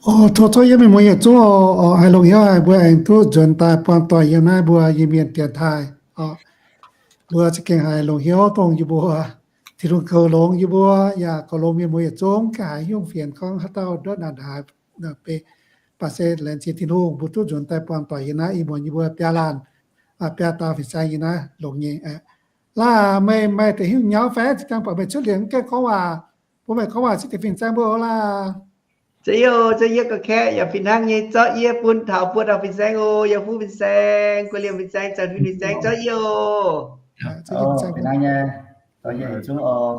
Tov, tov yie mienh muoz yietc zungv oc, haiz longx hnyouv haic mbuo aengx duqv nzuonx daaih buangh doic yiem naaiv mbuo Iu-Mienh dienx taaih oc. Mbuo za'gengh haiz longx hnyouv dongh yie mbuo Tin-Hungh goux longx yie mbuo, yaac goux longx mienh muoz yietc zungv, ganh haiz hnyouv fienx gorngv haaix dauh ndortv naanc haaix, baac se laengz zingh Tin-Hungh mbuo duqv nzuonx daaih buangh doic yiem naaiv, ih muonz yie mbuo biaa laanh, biaa dauh fin-saeng yiem naaiv longx nyei. Laaih, meih maaih deix hnyouv nyauv fai zinh dangh buatc meih cuotv liuz mv gaengh gorngv waac, bun meih gorngv waac cingx deix fin-saeng mbuo oc laaih. Za'gengh oc, za'gengh yie gauh kaeqv yaac fih hnangv nyei zorqv yie bun taux buo dauh fin-saeng oc, yaac fuqv fin-saeng, guei liemh fin-saeng, zanc fin fin-saeng zorqv yie oc. Fih hnangv nyei, zorqv yie yietc zungv oc.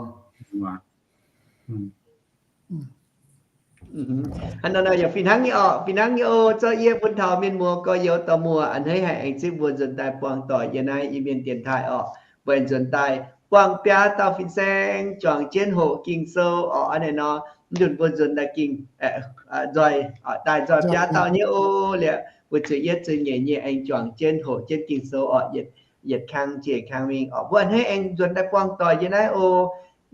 Hnangv naaiv nor yaac fih hnangv nyei oc, fih hnangv nyei oc, zorqv yie bun taux mienh muoz gorx-youz dorh muoz a'hneiv haic aengx zipv mbuo nzuonx daaih buangh doic yiem naaiv Iu-Mienh dienx taaih oc. Mbuo aengx nzuonx daaih buangh biaa dauh fin-saeng juangc jienv hoqc Ging-Sou oc. Hnangv naaiv nor, mv nzunc mbuo nzuonx daaih ging nzoih, daaih nzoih biaa dauh nyei oc. Liuz mbuo zueiz yietv zueiz nyeic nyei aengx juangc jienv hoqc jienv Ging-Sou oc, yietc kang jiex kang mingh oc. Mbuo a'hneiv aengx nzuonx daaih buangh doic yiem naaiv oc.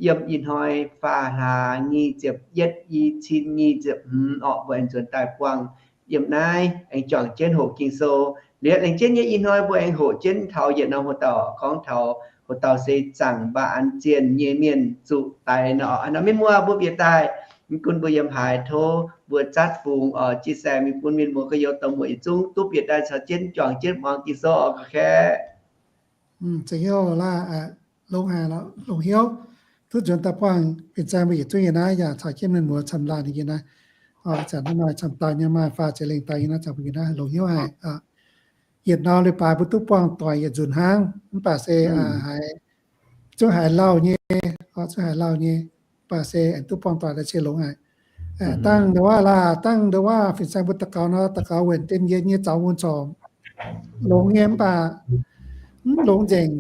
Yiem ih hnoi faah hlaax nyic ziepc yietv, i cin nyic ziepc hmz oc, mbuo aengx nzuonx daaih buangh yiem naaiv aengx juangc jienv hoqc Ging-Sou. Liuz laengz jienv nyei ih hnoi mbuo aengx hoqc jienv taux yietc norm hoc dauh, gorngv taux hoc dauh se zaangc mbaa an zienh nyei mienh zuqc daix nor. Hnangv nor mienh muoz mbuo bieqc daaih, mv gunv mbuo yiem haaix, tov mbuo zatv fungx oc, jiex saeng mingh bun mienh muoz gorx-youz dorh muoz yietc zungv duqv bieqc daaih caux jienv juangc jienv muangx Ging-Sou oc, ga'katv. Za'gengh longx haic, longx hnyouv, duqv nzuonx daaih buangh fin-saeng mbuo yietc zungv yiem naaiv, yaac caux jienv mienh muoz camv-laanh yiem naaiv. Zanc naaiv maaih camv dauh nyei, maaih faah ziex lengh dauh yiem naaiv, camv-laanh yiem naaiv, longx hnyouv haic. Yietc norm leiz-baac mbuo duqv buangh doic yietc nzunc hnangv, mv baac se haiz zungv haiz lauh nyei, zungv haiz lauh nyei, mv baac se aengx duqv buangh doic naaiv se longx haic. Dangh ndongc wuov laaih, dangh ndongc wuov fin-saeng mbuo daux gaux nor, daux gaux wuonc dien yienx nyei zaux mun corc longx nyei, mv baac mv longx nzengc.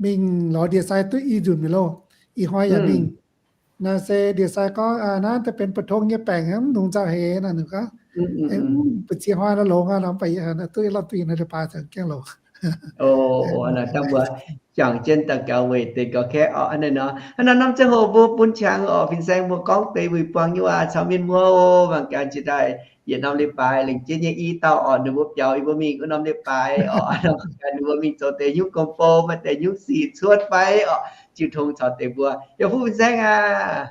Mingh lorz ndie-sai duqv i nzunc mi'aqv loh. Ih hnoi yaac mingh. Naaiv se ndie-sai gorngv, naaiv daaih benx ba'tong nyei baengc, mv nungx nzauh heix naaiv, ninh gorngv, mv baac ziex hnoi nor longx aqv, mv baac duqv i lamh duqv i naaiv leiz-baac za'gengh longx. Dangh mbuo juangc jienv daux gaux weic deix gauh kaeqv oc. Hnangv naaiv nor, hnangv naaiv norm ziangh hoc mbuo bun qangx oc, fin-saeng mbuo gorngv deix wuic buangh nyei waac caux mienh muoz oc. Mangc gaax jiex daaih yietc norm leiz-baaix lengc jeiv nyei i dauh oc, ninh mbuo biaux yie mbuo mingh wuov norm leiz-baaix oc, mangc gaax ninh mbuo mingh zoux deix nyungc gong-bou, maaih deix nyungc sic cuotv fai oc, jiu tong caux deix mbuo. Yaac fuqv fin-saeng aac.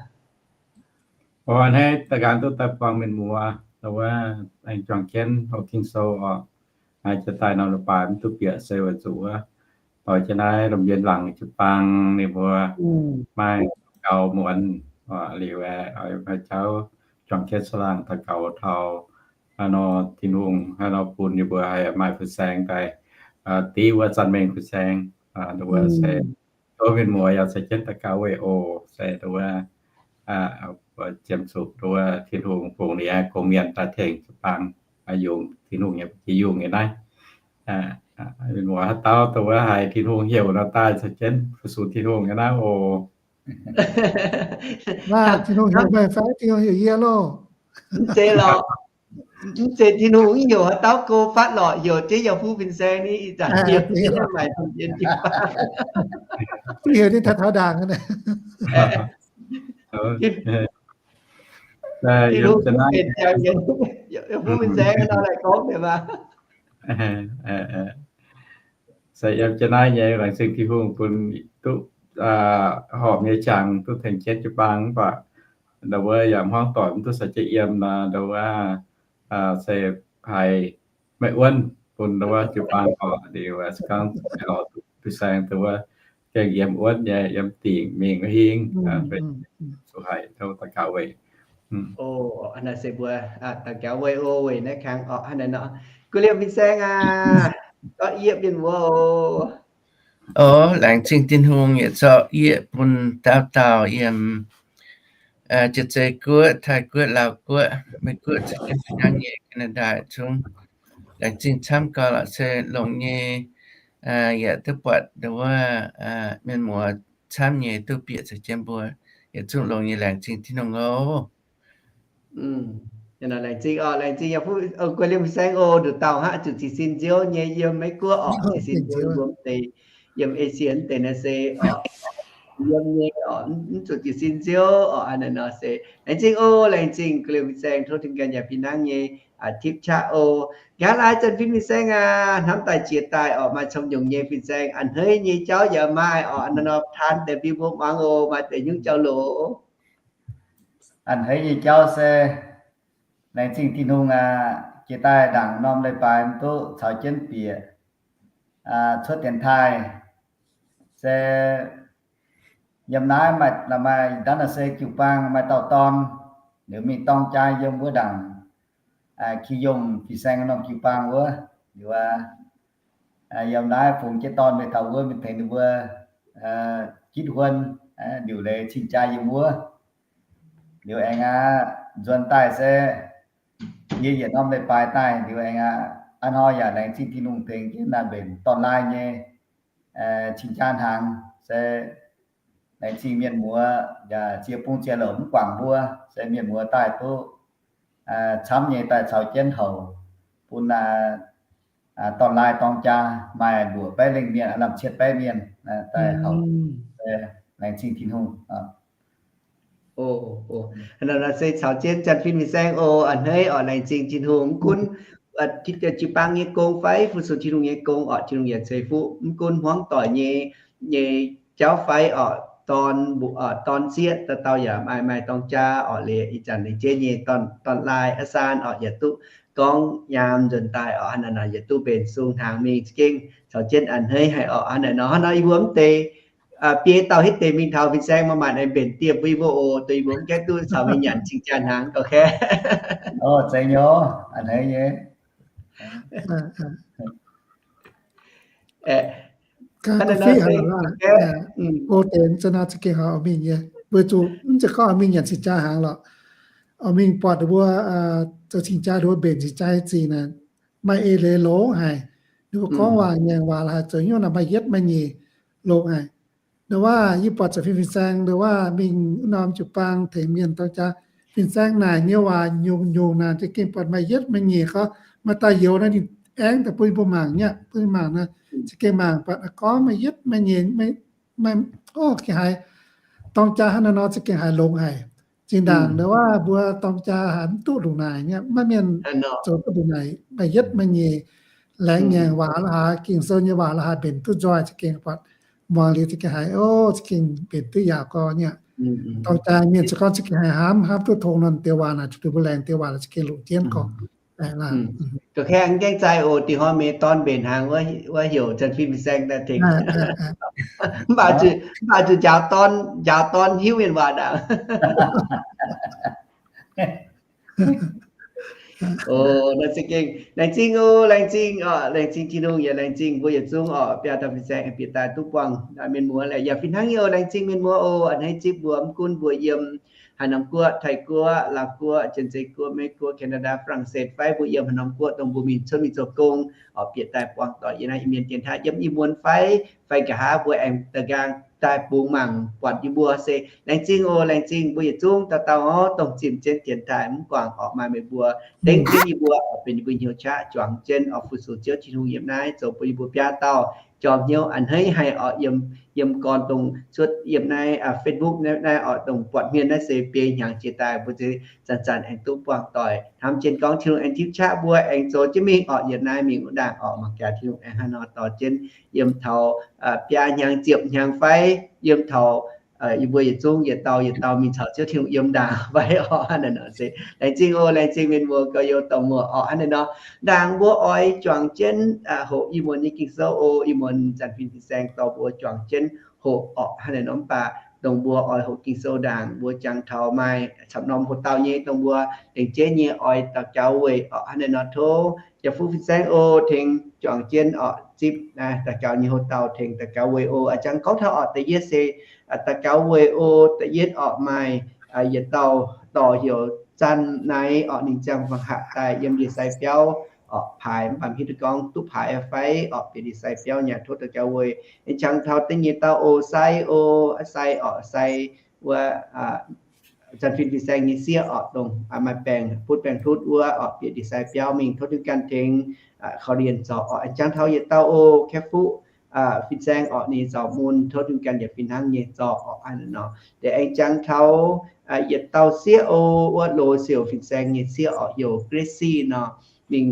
Hneiv daaih nqaang duqv daaih buangh mienh muoz, wuov, aengx juangc jienv hoqc Ging-Sou oc. Jiex daaih norm leiz-baaix mv duqv bieqc se weic zuqc wuov, doix jienv naaiv lomh nziex laangz jiu-baang ninh mbuo maaih gaux muonz, liuz aeqv, jauv juangc jienv saah laangz daux gaux taux haaix nor Tin-Hungh haaix nor bun ninh mbuo haih maaih fin-saeng daaih div wuov zanc mengh fin-saeng. Wuov se tov mienh muoz yaac caux jienv daux gaux weic oc. Se wuov, ziemx zuqc wuov Tin-Hungh fungx ninh nyei gong-mienh daaih tengx jiu-baang yungz Tin-Hungh nyei jiex yungh nyei naaiv. Mienh muoz haaix dauh wuov haiz Tin-Hungh heuc nor daaih caux jienv fu-sux Tin-Hungh nyei naaiv oc. Tin-Hungh heuc meih fai Tin-Hungh heuc yie loh? Mv zeiz lorqc. Mv zeiz Tin-Hungh mv heuc haaix dauh go fatv lorqc, heuc jienv yaac fuqv fin-saeng ni, ih zanc heuc jienv maaic domh jien jiu-baang. Duqv heuc ninh taux taux ndaangc. Tin-Hungh benx ziangx nyei, yaac fuqv fin-saeng nor laaic gorngv deix maah. Se yiem jienv naaiv nyei laengz zingh Tin-Hungh bun duqv horpc nyei qangx duqv tengx jienv jiu-baang mv baac ndau wuov yaac hmuangv doic mv duqv caux jienv yiem nor, ndau wuov se haiz maiv wuonv bun ndau wuov jiu-baang oc. Liuz se gorngv lorz fin-saeng ndau wuov gengh yiem wuonv nyei, yiem dingc mingh wuov hingh, zuqc haiz tov daux gaux weic. Naaiv se mbuo daux gaux weic o, weic naaiv kangx oc. Hnangv naaiv nor, guei liemh fin-saeng aac, zorqv yie mienh muoz oc. O, laengz zingh Tin-Hungh yietc zorqv yie bun dauh dauh yiem Jiex zei guoqv, Taiv guoqv, Laauv guoqv, Meiv guoqv, caux jienv fih hnangv nyei Canada zungv. Laengz zingh camv gau lorqc, se longx nyei, yaac duqv buatc ndau wuov mienh muoz camv nyei duqv bieqc caux jienv mbuo, yietc zungv longx nyei, laengz zingh Tin-Hungh oc. Laengz zingh oc, laengz zingh yaac fuqv guei liemh fin-saeng oc. Nduqc dauh hnangv zuqc jiez sin nziouv nyei yiem Meiv guoqv oc, jiez sin nziouv mbuo mv deix yiem Asia mv deix naaiv se oc. yiem nyei oc, mv zuqc jiez sin nziouv oc. Hnangv naaiv nor se laengz zingh oc, laengz zingh gu'nyuoz fin-saeng, tov tin gan yaac fih hnangv nyei tipv qaqv oc. Nqa'haav laai Janx-Fin fin-saeng aac, hnamv daaih jiex daaih oc, maaih camv nyungc nyei fin-saeng a'hneiv nyei jauv yaac maaih oc. Hnangv naaiv nor taan deix mbuo muangx oc, maaih deix nyungc jauv loz. A'hneiv nyei jauv se laengz zingh Tin-Hungh aac, jiex daaih ndaangc norm leiz-baaix mv duqv caux jienv bieqc cuotv dienx taaih se yiem naaiv maaih, maaih daav naaic se jiu-baang maaih dauh dorn, liuz mingh dorng jaa yiem wuov ndaangc Ki Yongh fin-saeng norm jiu-baang wuov. Liuz yiem naaiv fungx jienv dorn mingh taux wuov mingh tengx ninh mbuo jitv huon, liuz leiz cing-jaa yiem wuov. Liuz aengx aqv, nzuonx daaih se yie yietc norm leiz-baaix daaih. Liuz aengx aqv, hnoi yaac laengz zingh Tin-Hungh tengx jienv naaic mbenc dorn-laai nyei cing-jaa hnaangx se laengz zingh mienh muoz yaac ziex bung ziex louc mv guangc mbuo, se mienh muoz daaih duqv camv nyei daaih caux jienv houc bun dorn-laai dorng jaa maaih luoqc baeqv lengh mienh, lamh cietv baeqv mienh daaih houc. Laengz zingh Tin-Hungh. Hnangv naaiv se caux jienv Janx-Fin fin-saeng oc, a'hneiv oc, laengz zingh Tin-Hungh. Mv gunv jiu-baang nyei gong fai fu-sux Tin-Hungh nyei gong oc, Tin-Hungh yaac ceix fuqv. Mv gunv hmuangv doic nyei, nyei jauv fai oc, dorn, dorn sieqv dauh dauh yaac maaih, maaih dorng jaa oc, liuz ih zanc lengc jeiv nyei dorn-laai a'saan oc, yaac duqv gorngv nyaam nzuonx daaih oc. Hnangv naaiv nor yaac duqv mbenc sung hnaangx mingh za'gengh caux jienv a'hneiv haic oc. Hnangv naaiv nor, hnangv nor yie mbuo mv deix biei dauh hitv deix mingh taux fin-saeng maaih maanc aengx mbenc dieh mbuo yie mbuo oc, duqv yie mbuo mv gaengh duqv caux mingh nyanc cing-jaa hnaangx gauh kaeqv. Zeiz nyei, a'hneiv nyei. Go deix za'naaiv za'gengh haiz oix mingh nyei, weic zuqc mv zeiz gorngv oix mingh nyanc cing-jaa hnaangx lorqc. Oix mingh buatc mbuo zoux cing-jaa, mbuo mbenc cing-jaa zingh naaic, maaih eix leiz longx haic. Ninh mbuo gorngv waac ngaengc waac la'haaix zoux hnyouv naaic maaih yietv maaih nyeic longx haic. Ndo waac yie buatc Janx-Fin fin-saeng, ndo waac mingh wuov norm jiu-baang tengx mienh dorng jaa, fin-saeng naaic nyei waac nyungc-nyungc naaic za'gengh buatc maaih yietv maaih nyeic gorngv maaih daaih youz naaiv ninh aengx daaih bun mbuo mangc nyei, bun mangc naaic za'gengh mangc buatc gorngv maaih yietv maaih nyeic, o, gengh haiz dorng jaa hnangv naaiv nor za'gengh haiz longx haic. Zinh ndaangc ndo waac mbuo dorng jaa haiz mv duqv ndongc naaic nyei, maiv mienh zoux duqv ndongc naaic, maaih yietv maaih nyeic, laengz ngaengc waac la'haaix, Ging-Sou nyei waac la'haaix mbenc duqv nzoih za'gengh buatc, muangx liuz za'gengh haiz, o, za'gengh mbenc duqv yaac gorngv nyei. Dorng jaa mienh se gorngv za'gengh haiz hnamv, hnamv duqv tongx norm deix waac naaic, zuqc mbuo laengz deix waac naaic za'gengh longc jienv gorngv. Ga'kengx gaengh zaih oc, dih hnoi meih dorn mbenc hnaangx wuov heuc Janx-Fin fin-saeng daaih tengx. Mv baac zuqc njaaux dorn, njaaux dorn hiuv mienh waac ndaangc. O, naaiv za'gengh laengz zingh oc, laengz zingh oc, laengz zingh Tin-Hungh yaac laengz zingh mbuo yietc zungv oc, biaa dauh fin-saeng aengx bieqc daaih duqv buangh mienh muoz laeh. Yaac fih hnangv nyei oc, laengz zingh mienh muoz oc, a'hneiv zipv mbuo, mv gunv mbuo yiem Haaix norm guoqv, Taiv guoqv, Laauv guoqv, Janx-Zei guoqv, Meiv guoqv, Canada, Faa^lang^set fai mbuo yiem haaix norm guoqv dongh mbuo mingh cuotv mingh zoux gong oc, bieqc daaih buangh doic yiem naaiv Iu-Mienh dienx taaih, yiem Iu-Muonz fai, fai nqa'haav mbuo aengx da'nqaang daaih bungx mangc buatc yie mbuo se laengz zingh oc, laengz zingh mbuo yietc zungv dauh dauh oc, dongh zimh jienv dienx taaih mv guangc oc, maaih meih mbuo dengv jienv yie mbuo oc, benx yie mbuo hnyouv qaqv juangc jienv oc, fu-sux Ziouv Tin-Hungh yiem naaiv zoux bun yie mbuo biaa dauh jorm hnyouv a'hneiv haic oc, yiem, yiem gorn dongh cuotv yiem naaiv Facebook naaiv oc, dongh buatc hmien naaiv se biei hnyangx jiex daaih mbuo zanc-zanc aengx duqv buangh doic hnamv jienv gorngv Tin-Hungh aengx tipv qaqv mbuo aengx zoux jienv mingh oc, yietc naaiv mingh wuov ndaangc oc, mangc gaax Tin-Hungh aengx haaix nor dorh jienv yiem taux biaa hnyangx ziepc hnyangx fai yiem taux yie mbuo yietc zungv yietc dauh yietc dauh mingh caux Ziouv Tin-Hungh yiem ndaangc fai oc, hnangv naaiv nor se laengz zingh oc, laengz zingh mienh muoz gauh youh dorh muoc oc, hnangv naaiv nor. Ndaangc mbuo oix juangc jienv hoqc Iu-Muonz nyei Ging-Sou oc, Iu-Muonz Janx-Fin fin-saeng dorh mbuo juangc jienv hoqc oc, hnangv naaiv nor. Mv baac dongh mbuo oix hoqc Ging-Sou ndaangc mbuo jangx taux maaih camv norm hoc dauh nyei, dongh mbuo lengc jeiv nyei oix daux gaux weic oc, hnangv naaiv nor. Tov jaa-fuqv fin-saeng oc, tengx juangc jienv oc, zipv daux gaux nyei hoc dauh tengx daux gaux weic oc. A'jangv gorngv taux oc, da'yietv se daux gaux weic oc, da'yietv oc, maaih yietc dauh dorh heuc Zanh Naix oc, ninh ziangh fangx hatc daaih yiem ndie-sai biauv oc paaix, mv baac mv hiuv duqv gorngv duqv paaix fai oc, bieqc ndie-sai biauv nyei. Tov daux gaux weic. Aengx jangx taux da'nyeic dauh oc, Sai oc, Sai oc, Sai wuov Janx-Fin fin-saeng nyei sieqv oc, dongh maaih baengc butv baengc hlutv wuov oc, bieqc ndie-sai biauv mingh. Tov Tin-Hungh ganh tengx korv-lienh zorc oc. Aengx jangx taux yietc dauh oc, Kaeqv Fuqv fin-saeng orqc, ninh zaux mun, tov Tin-Hungh ganh yietc fih hnangv nyei zorqv orqc. Hnangv naaiv nor, deix aengx jangx taux yietc dauh sieqv o, wuov loz siouc fin-saeng nyei sieqv orqc, heuc Gracie nor, ninh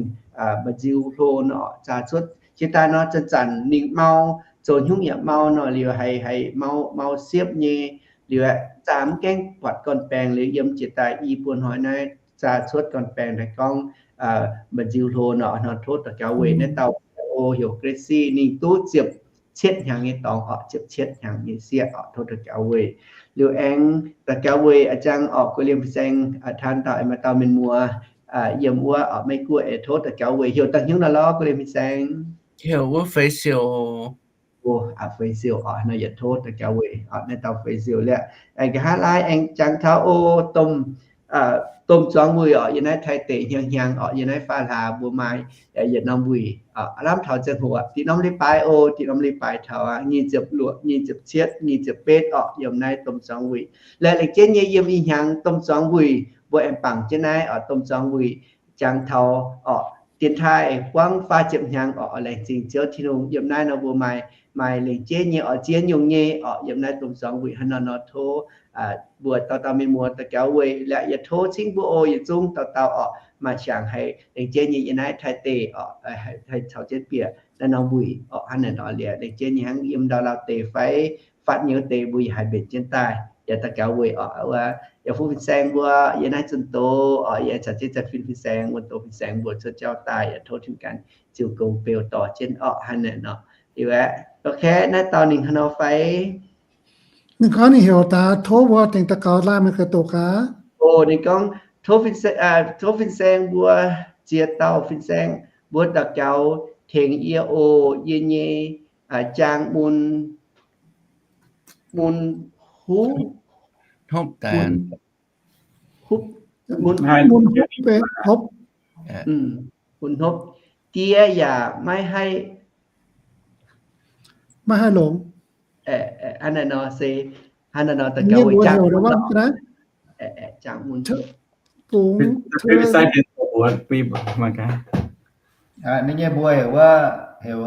mba'nziu hlo nor, zaah cuotv jiex daaih nor, zanc-zanc ninh mau, zoux hnyungv yaac mau nor, liuz haiz, haiz mau, mau siepv nyei, liuz zaah mv gaengh buatc gorn-baengx, liuz yiem jiex daaih i buo hnoi naaiv zaah cuotv gorn-baengx naaiv gorngv mba'nziu hlo nor, nor tov daux gaux weic naaiv dauh o heuc Gracie, ninh duqv ziepc cietv hnyangx nyei dorngx orqc, ziepc cietv hnyangx nyei sieqv orqc, tov daux gaux weic. Liuz aengx daux gaux weic a'jang orqc, guei liemh fin-saeng taan dauh, maaih dauh mienh muoz yiem wuov orqc, Meiv Guoqv, aengx tov daux gaux weic, heuc da'hnyouv nor lorz, guei liemh fin-saeng. Heuc wuov Fei Siouc. O, aa, Fei Siouc orqc, nor yietc tov daux gaux weic orqc, naaiv dauh Fei Siouc liac. Aengx nqa'haav laai aengx jangx taux o, domh, domh zuangx wuic orqc, yiem naaiv Taiv deic hnyangx-hnyangx orqc, yiem naaiv faam hlaax mbuo maaih yietc norm wuic, lamh taux ziangh hoc, diqc norm leiz-baaix o, diqc norm leiz-baaix taux aqv, nyic ziepc luoqc, nyic ziepc cietv, nyic ziepc betv orqc, yiem naaiv domh zuangx wuic. Laeh lengc jeiv nyei yiem ih hnyangx domh zuangx wuic, mbuo aengx bangc jienv naaiv orqc, domh zuangx wuic jangx taux orqc, dienx taaih buangv faah ziepc hnyangx orqc, laengz zingh Ziouv Tin-Hungh. Yiem naaiv nor mbuo maaih, maaih lengc jeiv nyei orqc, ziex nyungc nyei orqc, yiem naaiv domh zuangx wuic hnangv nor nor tov mbuo dauh dauh mienh muoz daux gaux weic liac, yietc tov cingv mbuo o yietc zungv dauh dauh orqc, maaih siangx haih lengc jeiv nyei yiem naaiv Taiv deic orqc, haih caux jienv bieqc naaiv norm wuic orqc, hnangv naaic nor liac lengc jeiv nyei hnangv yiem ndau lauh deic fai fatv nyei wuov deix mbuo yaac haih mbenc jienv daaih. Yaac daux gaux weic orqc, wuov yaac fuqv fin-saeng mbuo yiem naaiv zunh doz orqc, yaac caux jienv zanc fin fin-saeng, wuov doz fin-saeng mbuo cuotv jauv daaih, yaac tov Tin-Hungh ganh ziux gong beu dorh jienv orqc, hnangv naaic nor. Liuz aeqv, ok, naaiv dauh ninh haaix nor fai? Ninh gorngv ninh heuc daaih tov mbuo tengx daux gaux laai meih ganh doqc gaax. O, ninh gorngv, tov fin-saeng mbuo, ziex dauh fin-saeng mbuo daux gaux tengx yie oc, yie nyei jaang mun, mun huv, hopv, mun hopv, mun hopv, die yaac maiv haih, maiv haih longx. Hnangv naaiv nor se, hnangv naaiv nor daux gaux weic jaang mun, jaang mun. Ninh nyei mbuox heuc wuov, heuc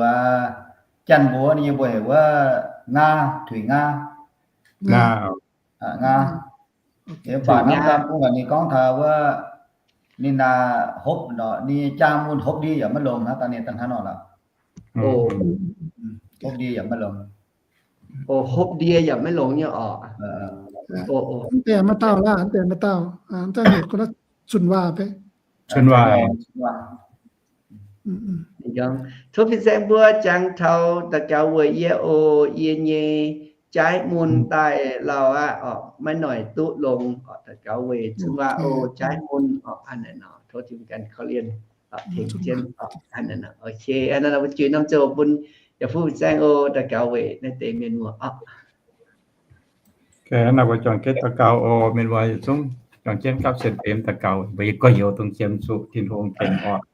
Janx-mbuox, ninh nyei mbuox heuc wuov Ngaa, Tuix Ngaa. Ngaa. Mv baac hnangv dangh bung laaix ninh gorngv taux wuov, ninh naaic hopv nor, ninh nyei jaang mun hopv ndie yaac maiv longx hnangv, dangh ninh daaih hnangv nor lorqc. Hopv ndie yaac maiv longx. O, hopv ndie yaac maiv longx nyei orqc. Mv deix maaih dauh laac, mv deix maaih dauh, mv deix heuc gorngv zunh waac beiv. Zunh waac. Tov fin-saeng mbuo jangx taux daux gaux weic yie oc, yie nyei jaaiv mun daaih lauh aqv orqc, maiv noic duqv longx orqc, daux gaux weic zunh waac oc, jaaiv mun orqc, hnangv naaic nor. Tov Tin-Hungh ganh korv-lienh tengx jienv orqc, hnangv naaic nor. Ok, hnangv naaiv nor mbuo juix norm ziouc bun yaac fuqv fin-saeng oc, daux gaux weic naaiv deix mienh muoz orqc. Naaiv mbuo juangc jienv daux gaux oc, mienh muoz yietc zungv juangc jienv gapv sienx benx daux gaux, mbuo yie gorx-youz dongh jiem zuqc Tin-Hungh tengx orqc.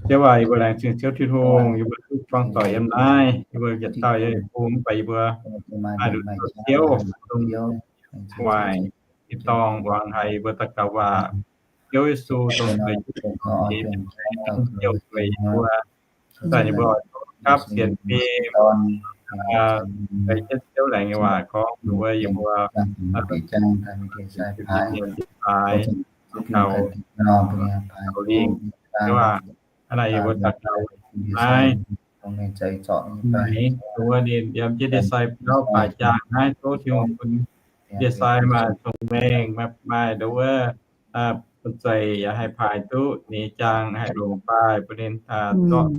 Ziouv aac, yie mbuo laengz zingh Ziouv Tin-Hungh, yie mbuo duqv buangh doic yiem naaiv, yie mbuo yietc dauh yiem bung, mv baac yie mbuo maaih nduqc Ziouv dongh waaic, yie dorngh muangx haiz yie mbuo daux gaux waac. Ziouv Yesu dongh Ziouv, Ziouv weic yie mbuo, daaih yie mbuo gapv sienx fim, weic jienv Ziouv laengz nyei waac gorngv nduov yie mbuo, daaih, daux gaux, daux gaux lingh. Ziouv aac, hnangv naaic yie mbuo daux gaux naaiv, dongh wuov ninh yiem jienv ndie-sai biauv baaix jaang naaiv, tov Tin-Hungh bun ndie-sai maaih cong-mengh, maaih, maaih nduov wuov, bun zeic yaac haih paaix duqv ninh nyei jaang haih longx daaih bun ninh zorqv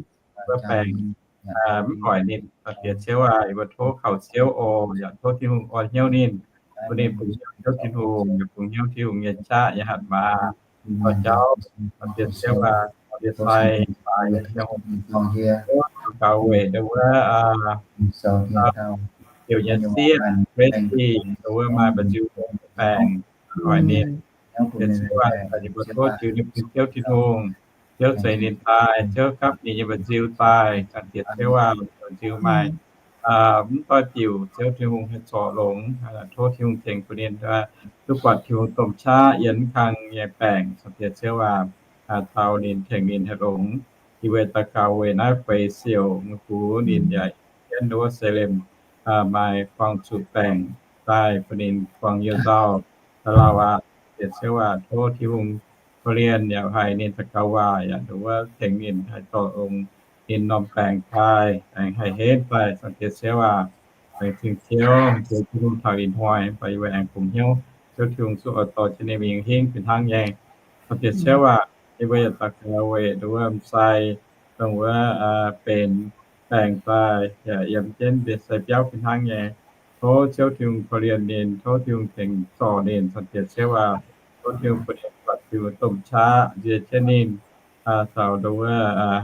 wuov baengc mv hoic ninh. Diex Ziouv aac, yie mbuo tov kaux Ziouv oc, yaac tov Tin-Hungh orn hnyouv ninh, bun ninh fungx hnyouv Ziouv Tin-Hungh, yaac fungx hnyouv Tin-Hungh nyei qaqv nyei hatc maaz. Dorh jauv, diex Ziouv aac, ndie-sai baaix nyei ziangh hoc, daux gaux weic nduov wuov, heuc nyei sieqv, Gracie, nduov wuov maaih mba'nziu baengc, hoic ninh. Diex Ziouv aac, yie mbuo tov jiu ninh bun Ziouv Tin-Hungh, Ziouv zeix ninh daaih, Ziouv gapv ninh nyei mba'nziu daaih. Diex Ziouv aac, mba'nziu maaih mv doix diuc, Ziouv Tin-Hungh haih zorc longx. Tov Tin-Hungh tengx bun ninh duqv buatc Tin-Hungh domh qaqv yiem mv kang nyei baengc. Diex Ziouv aac, dau ninh, tengx ninh haih longx. Yie mbuo daux gaux weic naaiv Feix Siouc, mv gunv ninh yaac jienv nduov se liemh maaih buangh zuqc baengc daaih bun ninh buangh youh nzauh daaih lauh aqv. Bieqc siouv waac tov Tin-Hungh korv-lienh yaac haiz ninh daux gaux waac yaac nduov tengx ninh haih dorh longx ninh norm baengc daaih, aengx haih henv daaih. Zaangc Diex Ziouv aac, laengz zingh Ziouv, Ziouv Tin-Hungh taux ih hnoi, mv baac yie mbuo aengx bungx hnyouv Ziouv Tin-Hungh zungv oix dorh jienv ninh mingh hingv fih hnangv nyei. Zaangc Diex Ziouv aac, yie mbuo yaac daux gaux weic nduov m'sai dongh wuov benx baengc daaih yaac yiem jienv mbuo sai biauv fih hnangv nyei. Tov Ziouv Tin-Hungh korv-lienh ninh, tov Tin-Hungh tengx zorc ninh. Zaangc Diex Ziouv aac, tov Tin-Hungh bun ninh buatc Tin-Hungh domh qaqv nzie jienv ninh, taux nduov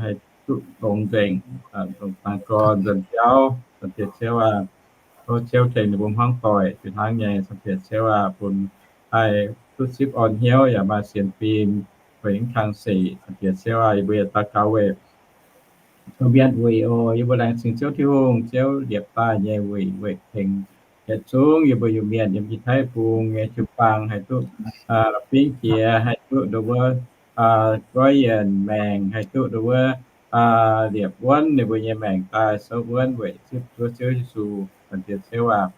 haih duqv longx nzengc, longx dangx gorn nzuonx biauv. Zaangc Diex Ziouv aac, tov Ziouv tengx ninh mbuo hmuangv doic fih hnangv nyei. Zaangc Diex Ziouv aac, bun haih duqv zipv orn hnyouv yaac maaih sienx fim weic mv kang sic. Zaangc Diex Ziouv aac, yie mbuo yaac daux gaux weic domh mienh wuic oc. Yie mbuo laengz zingh Ziouv Tin-Hungh, Ziouv liepc daaih nyei wuic, weic tengx yietc zungv yie mbuo Iu-Mienh yiem Jiex Taiv Bung nyei jiu-baang haih duqv la'fingv jiex, haih duqv nduov goiv yienc maengc, haih duqv nduov liepc wuonv ninh mbuo nyei maengc daaih souv wuonv weic zipv zuov Ziouv Yesu. Zaangc Diex Ziouv aac,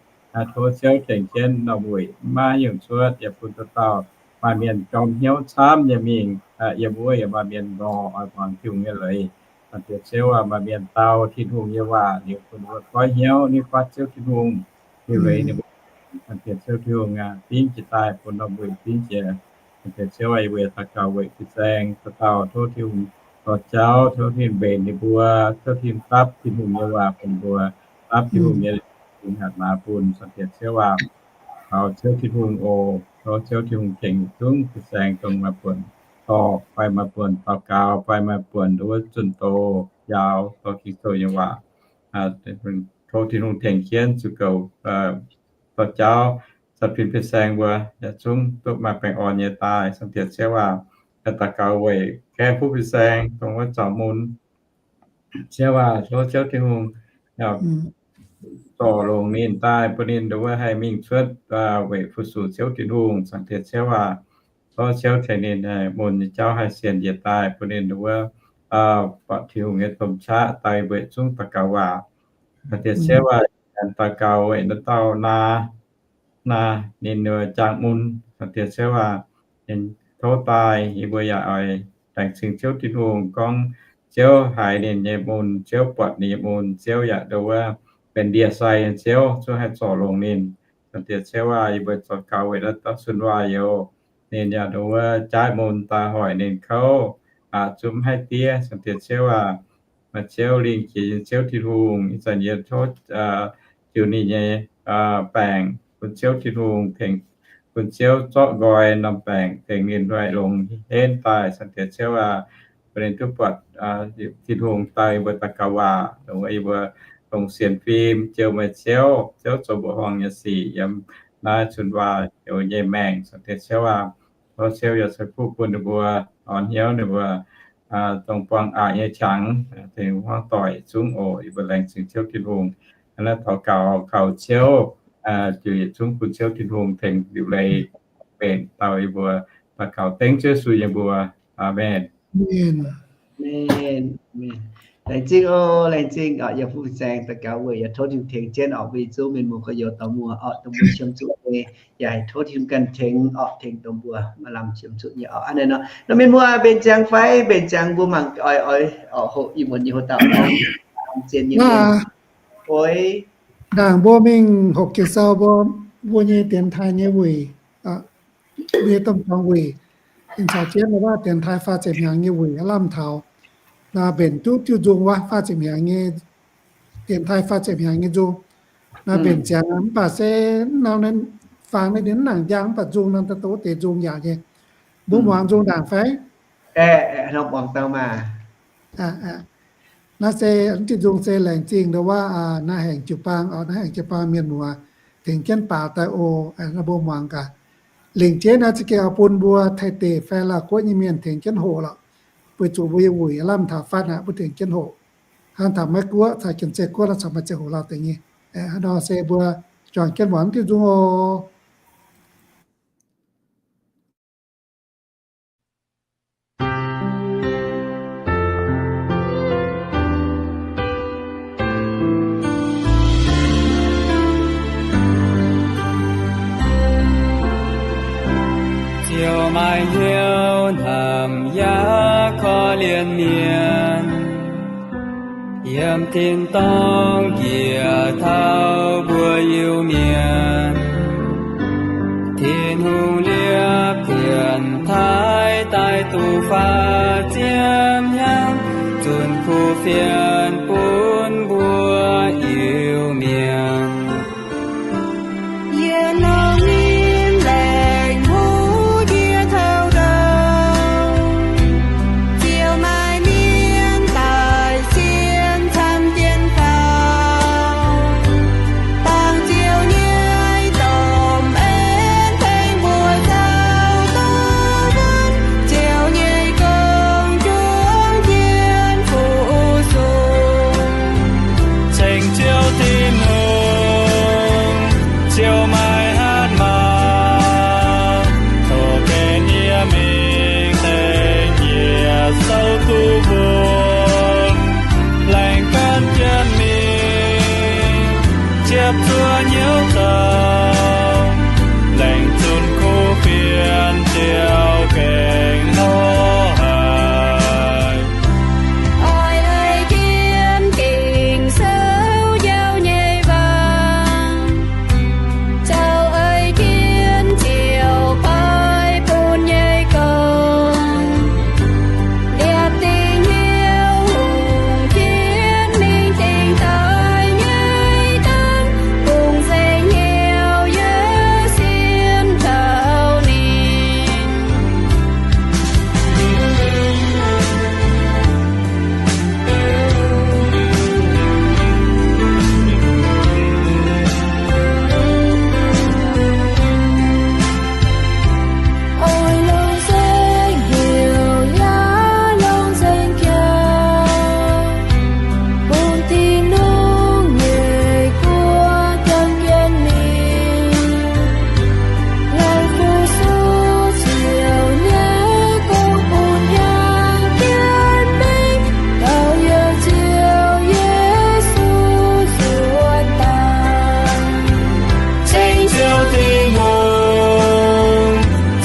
tov Ziouv tengx jienv norm wuic maiv nyungc cuotv, yaac bun dauh dauh maaih mienh jorm hnyouv camv nyei mingh, yiem wuov yaac maaih mienh nor oix muangx Tin-Hungh nyei leiz. Zaangc Diex Ziouv aac, maaih mienh dau Tin-Hungh nyei waac, liuz bun ninh mbuo goiv hnyouv, ninh mbuo fatv Ziouv Tin-Hungh liuz leiz ninh mbuo. Zaangc Diex Ziouv Tin-Hungh aac, fingv jiex daaih bun norm wuic fingv jiex. Zaangc Diex Ziouv aac, yie mbuo yaac daux gaux weic fin-saeng dauh dauh, tov Tin-Hungh dorh jauv, tov Tin-Hungh mbenc ninh mbuo, tov Tin-Hungh dapv Tin-Hungh nyei waac bun ninh mbuo, dapv Tin-Hungh nyei leiz-bun hatc maaz bun. Zaangc Diex Ziouv aac, taux Ziouv Tin-Hungh oc. Tov Ziouv Tin-Hungh tengx zungv fin-saeng dongh maaih buonc dorh fai maaih buonc daux gaux fai maaih buonc nduov zunh doz njaaux dorh Ging-Sou nyei waac. Tov Tin-Hungh tengx jienv zuqc goux dorh jauv, za'fin fin-saeng mbuo yaac zungv duqv maaih baengh orn nyei daaih. Zaangc Diex Ziouv aac, daux gaux weic gaeqv fuqv fin-saeng dongh wuov zaux mun. Ziouv aac, tov Ziouv Tin-Hungh zorc longc ninh daaih bun ninh nduov haih mingh cuotv weic fu-sux Ziouv Tin-Hungh. Zaangc Diex Ziouv aac, tov Ziouv tengx ninh mun nyei jauv haih sienx njiec daaih bun ninh nduov buatc Tin-Hungh nyei domh qaqv daaih weic zungv daux gaux waac. Zaangc Diex Ziouv aac, daux gaux weic naaiv dauh naa, naa ninh jaang mun. Zaangc Diex Ziouv aac, ninh tov daaih, yie mbuo yaac oix laengz zingh Ziouv Tin-Hungh gorngv Ziouv haiz ninh nyei mun, Ziouv buatc ninh nyei mun, Ziouv yaac nduov benx ndie-sai nyei Ziouv, zungv haih zorc longc ninh. Zaangc Diex Ziouv aac, yie mbuo daux gaux weic naaiv dauh cun waac youz, ninh yaac nduov jaaiv mun daaih hoic ninh kouv, zungv mv haih diev. Zaangc Diex Ziouv aac, maaih Ziouv lingh jiex nyei Ziouv Tin-Hungh, ih zanc yie tov jiu ninh nyei baengc bun Ziouv Tin-Hungh tengx, bun Ziouv zorqv nqoi norm baengc tengx ninh haih longx henv daaih. Zaangc Diex Ziouv aac, bun ninh duqv buatc Tin-Hungh daaih yie mbuo daux gaux waac, dongh yie mbuo dongh sienx fim jouh meih Ziouv, Ziouv zoux mbuoqc horngh nyei sic yiem naaiv cun waac youz nyei maengc. Zaangc Diex Ziouv aac, tov Ziouv yaac ceix fuqv bun ninh mbuo, orn hnyouv ninh mbuo, dongh buangh aqc nyei qangx, tengx hmuangv doic zungv oc. Yie mbuo laengz zingh Ziouv Tin-Hungh. Naaiv daux gaux kaux Ziouv, ziouc yietc zungv bun Ziouv Tin-Hungh tengx liuc leiz mbenc dauh yie mbuo. Daux gaux dengv Ziouv Yesu nyei mbuox. Aamen. Laengz zingh oc, laengz zingh oc, yie fu saeng daux gaux weic yaac tov Tin-Hungh tengx jienv oc, mbuo yietc zungv mienh muoz gorx-youz dorh muoz oc, dongh mbuo qiemx zuqc nyei, yaac haih tov Tin-Hungh ganh tengx oc, tengx dongh mbuo maaih lamh qiemx zuqc nyei oc. Aa, naaiv nor, mienh muoz mbenc ziangx fai mbenc ziangx mbuo mangc oix, oix, oix hoqc ih muonz nyei hoc dauh zien nyei mienh. Oix ndaangc mbuo mingh hoqc Ging-Sou mbuo, mbuo nyei dienx taaih nyei wuic, mbuo nyei domh dorngx wuic, ninh caux jienv wuov dienx taaih faah ziepc hnyangx nyei wuic aav lamh taux. Naaiv mbenc duqv diuh nzung wuov faah ziepc hnyangx nyei, dienx taaih faah ziepc hnyangx nyei nzung. Naaiv mbenc ziangx mv baac se naaiv, faang naaiv dienx nangc njang mv baac nzung naaiv daaih doqv deix nzung yaac nyei. Mbuo muangx nzung ndaangc fai? Naaiv se diuh nzung se laengz zingh nduov wuov, naaiv haengx jiu-baang, naaiv haengx jiu-baang mienh muoz tengx jienv baaux daaih oc. Naaiv mbuo muangx gaax. Lingc jeiv naaiv za'gengh oix bun mbuo Taiv deic fai Laauh guoqv nyei mienh tengx jienv hoqc lorqc, weic zuqc mbuo nyei wuic lamh taux fatv aqv, mbuo tengx jienv hoqc. Hnangv taux Meiv Guoqv caux Janx-Zei Guoqv nor corc maaih ziangh hoc lauh deix nyei. Hnangv nor se mbuo juangc jienv muangx diuh nzung oc. Maaih hnyouv hnamv yaac korv-lienh mienh, yiem tin-dorngh njiec taux mbuo Iu-Mienh. Tin-Hungh liepv pienx taaih daaih duqv faaux ziepc hnyangx, zunc kuv fienx bun mbuo Iu-Mienh. Yie longc nyim laengz hnyouv ndie taux ndau, ziouc maaih mienh daaih sienx camv jienv gaux. Dangh Ziouv nyei domh en tengx mbuo zaux duqv wuonv, Ziouv nyei gong juangc jienv fu-sux. Ceng Ziouv Tin-Hungh, Ziouv maaih hatc maaz, tov gaengh yie mingh tengx yie souv duqv wuonv, laengz gan jienv mingh, ziepc zuoqv hnyouv zoux, laengz zunc kuv fienx Ziouv gengh lorz haic. Oix ei jienv Ging-Sou njaaux nyei waac, caux ei jienv Ziouv baaix bun nyei gong, liepc dingc hnyouv hungh jienv mingh dingc daaih nyei dangv, bungx nzengc hnyouv yie sienx taux ninh. Oix longc nzengc heuc yaac longc nzengc jaax, bun Tin-Hungh nyei guoqv jangx jienv mingh. Laengz fu-sux Ziouv nyei gong bun jangx jienv mingh, taux youh Ziouv Yesu zuotc daaih. Ceng Ziouv Tin-Hungh,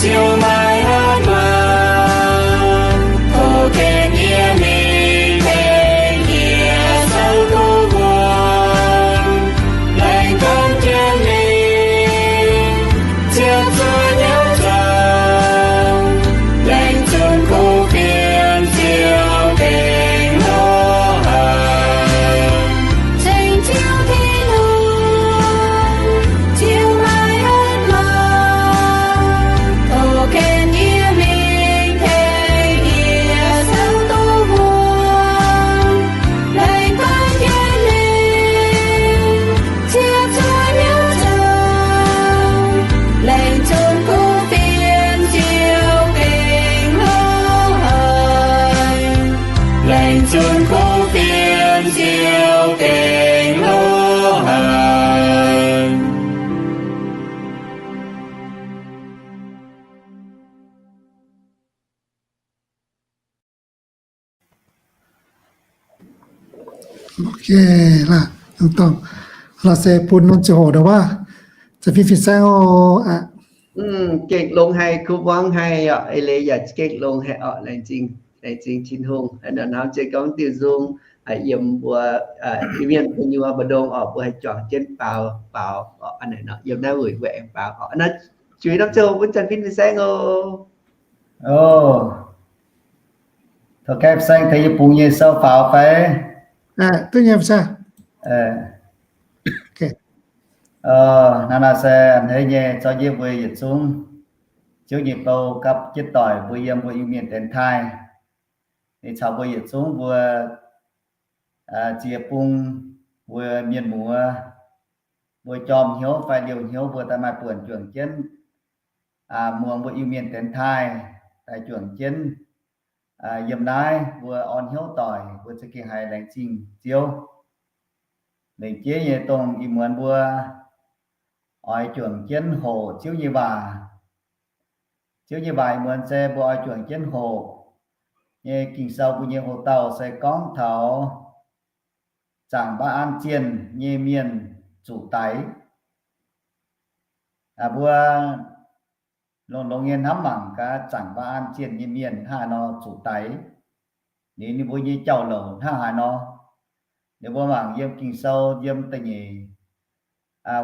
Ziouv maaih hatc maaz, tov gaengh yie mingh tengx yie souv duqv wuonv, laengz gan jienv mingh, ziepc zuoqv hnyouv zoux, laengz zunc kuv fienx Ziouv gengh lorz haic. Ceng Ziouv Tin-Hungh, Ziouv maaih hatc maaz, tov gaengh yie mingh tengx yie souv duqv wuonv, laengz gan jienv mingh, ziepc zuoqv hnyouv zoux, laengz zunc kuv fienx Ziouv gengh lorz haic. Laengz zunc kuv fienx Ziouv gengh lorz haic. Ok, laaix se bun norm ziangh hoc nor wuov, za'fin fin-saeng oc. Gengh longx haic, kuv muangx haic oc, eix leiz yaac gengh longx haic oc. Laengz zingh, laengz zingh Tin-Hungh. Hnamv jiex gorngv diuh nzung yiem mbuo Iu-Mienh gu'nyuoz mbu'ndongx oc, mbuo haih juangc jienv baaux, baaux oc. Hnangv naaiv yiem naaiv wuic mbuo aengx baaux oc. Naaiv juix norm ziangh hoc bun za'fin fin-saeng oc. Tov gaeqv fin-saeng tengx yie bungx nyei sou faaux fai? Duqv nyei. Hnangv naaiv se a'hneiv nyei zorqv njiec mbuo yietc zungv Ziouv nyei bou gapv jienv doic mbuo yiem mbuo Iu-Mienh dienx taaih. Ninh caux mbuo yietc zungv mbuo ziex bung, mbuo mienh muoz, mbuo jorm hnyouv fai liouh hnyouv mbuo daaih maaih buonc juangc jienv muangx mbuo Iu-Mienh dienx taaih daaih juangc jienv. Yiem naaiv mbuo orn hnyouv doic, mbuo za'gengh haiz laengz zingh Ziouv. Lengc jeiv nyei dongh ih muonz mbuo oix juangc jienv hoqc Ziouv nyei waac. Ziouv nyei waac ih muonz se mbuo oix juangc jienv hoqc nyei Ging-Sou mbuo nyei hoc-dauh se gorngv taux zaangc Mbaa^an zienh nyei mienh zuqc daix. Mbuo longx-longx nyei hnamv mangc gaax zaangc Mbaa^an zienh nyei mienh hnangv haaix nor zuqc daix, ninh, ninh mbuo nyei jauv-louc hnangv haaix nor. Ninh mbuo mangc yiem Ging-Sou yiem da'nyeic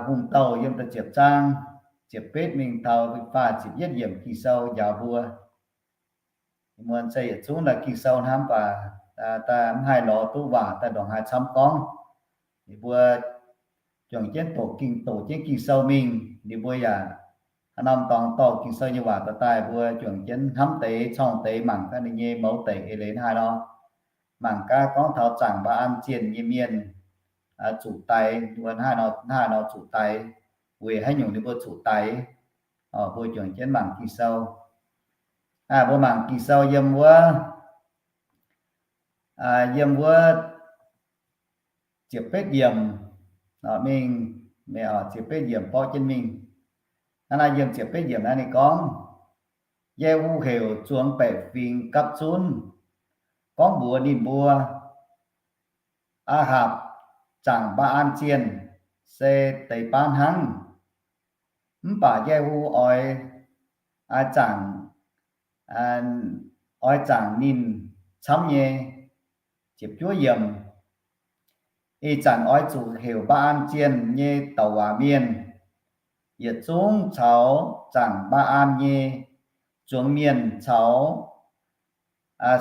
Hungh Douh yiem da'ziepc zaang ziepc betv mingh taux faah ziepc yietv yiemc Ging-Sou njaaux mbuo. Muonz se yietc zungv naaiv Ging-Sou hnamv baac mv haih lorz duqv waac daaih ndongc haaix camv gorngv. Ninh mbuo juangc jienv doqc Ging, doqc jienv Ging-Sou mingh, ninh mbuo yaac haaix norm dorngx dorh Ging-Sou nyei waac dorh daaih, mbuo juangc jienv hnamv deix corng deix mangc gaax ninh nyei mouz deic eix leiz hnangv haaix nor. Mangc gaax gorngv taux zaangc Mbaa^an zienh nyei mienh zuqc daix, mbuo hnangv haaix nor zuqc daix, weic haaix nyungc ninh mbuo zuqc daix. Mbuo juangc jienv mangc Ging-Sou. Mbuo mangc Ging-Sou yiem wuov, yiem wuov ziepc betv yiemc mingh, ziepc betv yiemc borqv jienv mingh. Hnangv naaiv yiem ziepc betv yiemc naaiv ninh gorngv, Ye^hu heuc zuangx baeqc fingx gapv zunv gorngv mbuox ninh mbuo, Aa^hapc zaangc Mbaa^an zienh se deix baav hnangv. Mv baac Ye^hu oix zaangc, oix zaangc ninh camv nyei. Ziepc juov yiemc, Ih zanc oix zuqc heuc Mbaa^an zienh nyei douc waac mienh yietc zungv caux zaangc Mbaa^an nyei zuangx mienh caux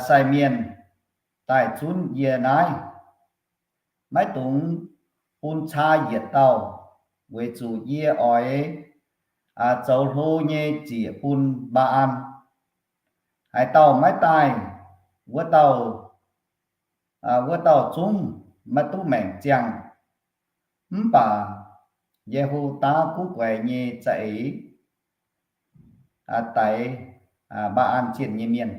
sai mienh daaih zunv yie naaiv. Maiv dungx bun caa yietc dauh, weic zuqc yie oix zoux hlo nyei ziec bun Mbaa^an. Haaix dauh maiv daaih, wuov dauh, wuov dauh zungv maiv duqv maengc ziangh. Mv baac Ye^hu daav guv guaix nyei za'eix daix Mbaa^an zienh nyei mienh.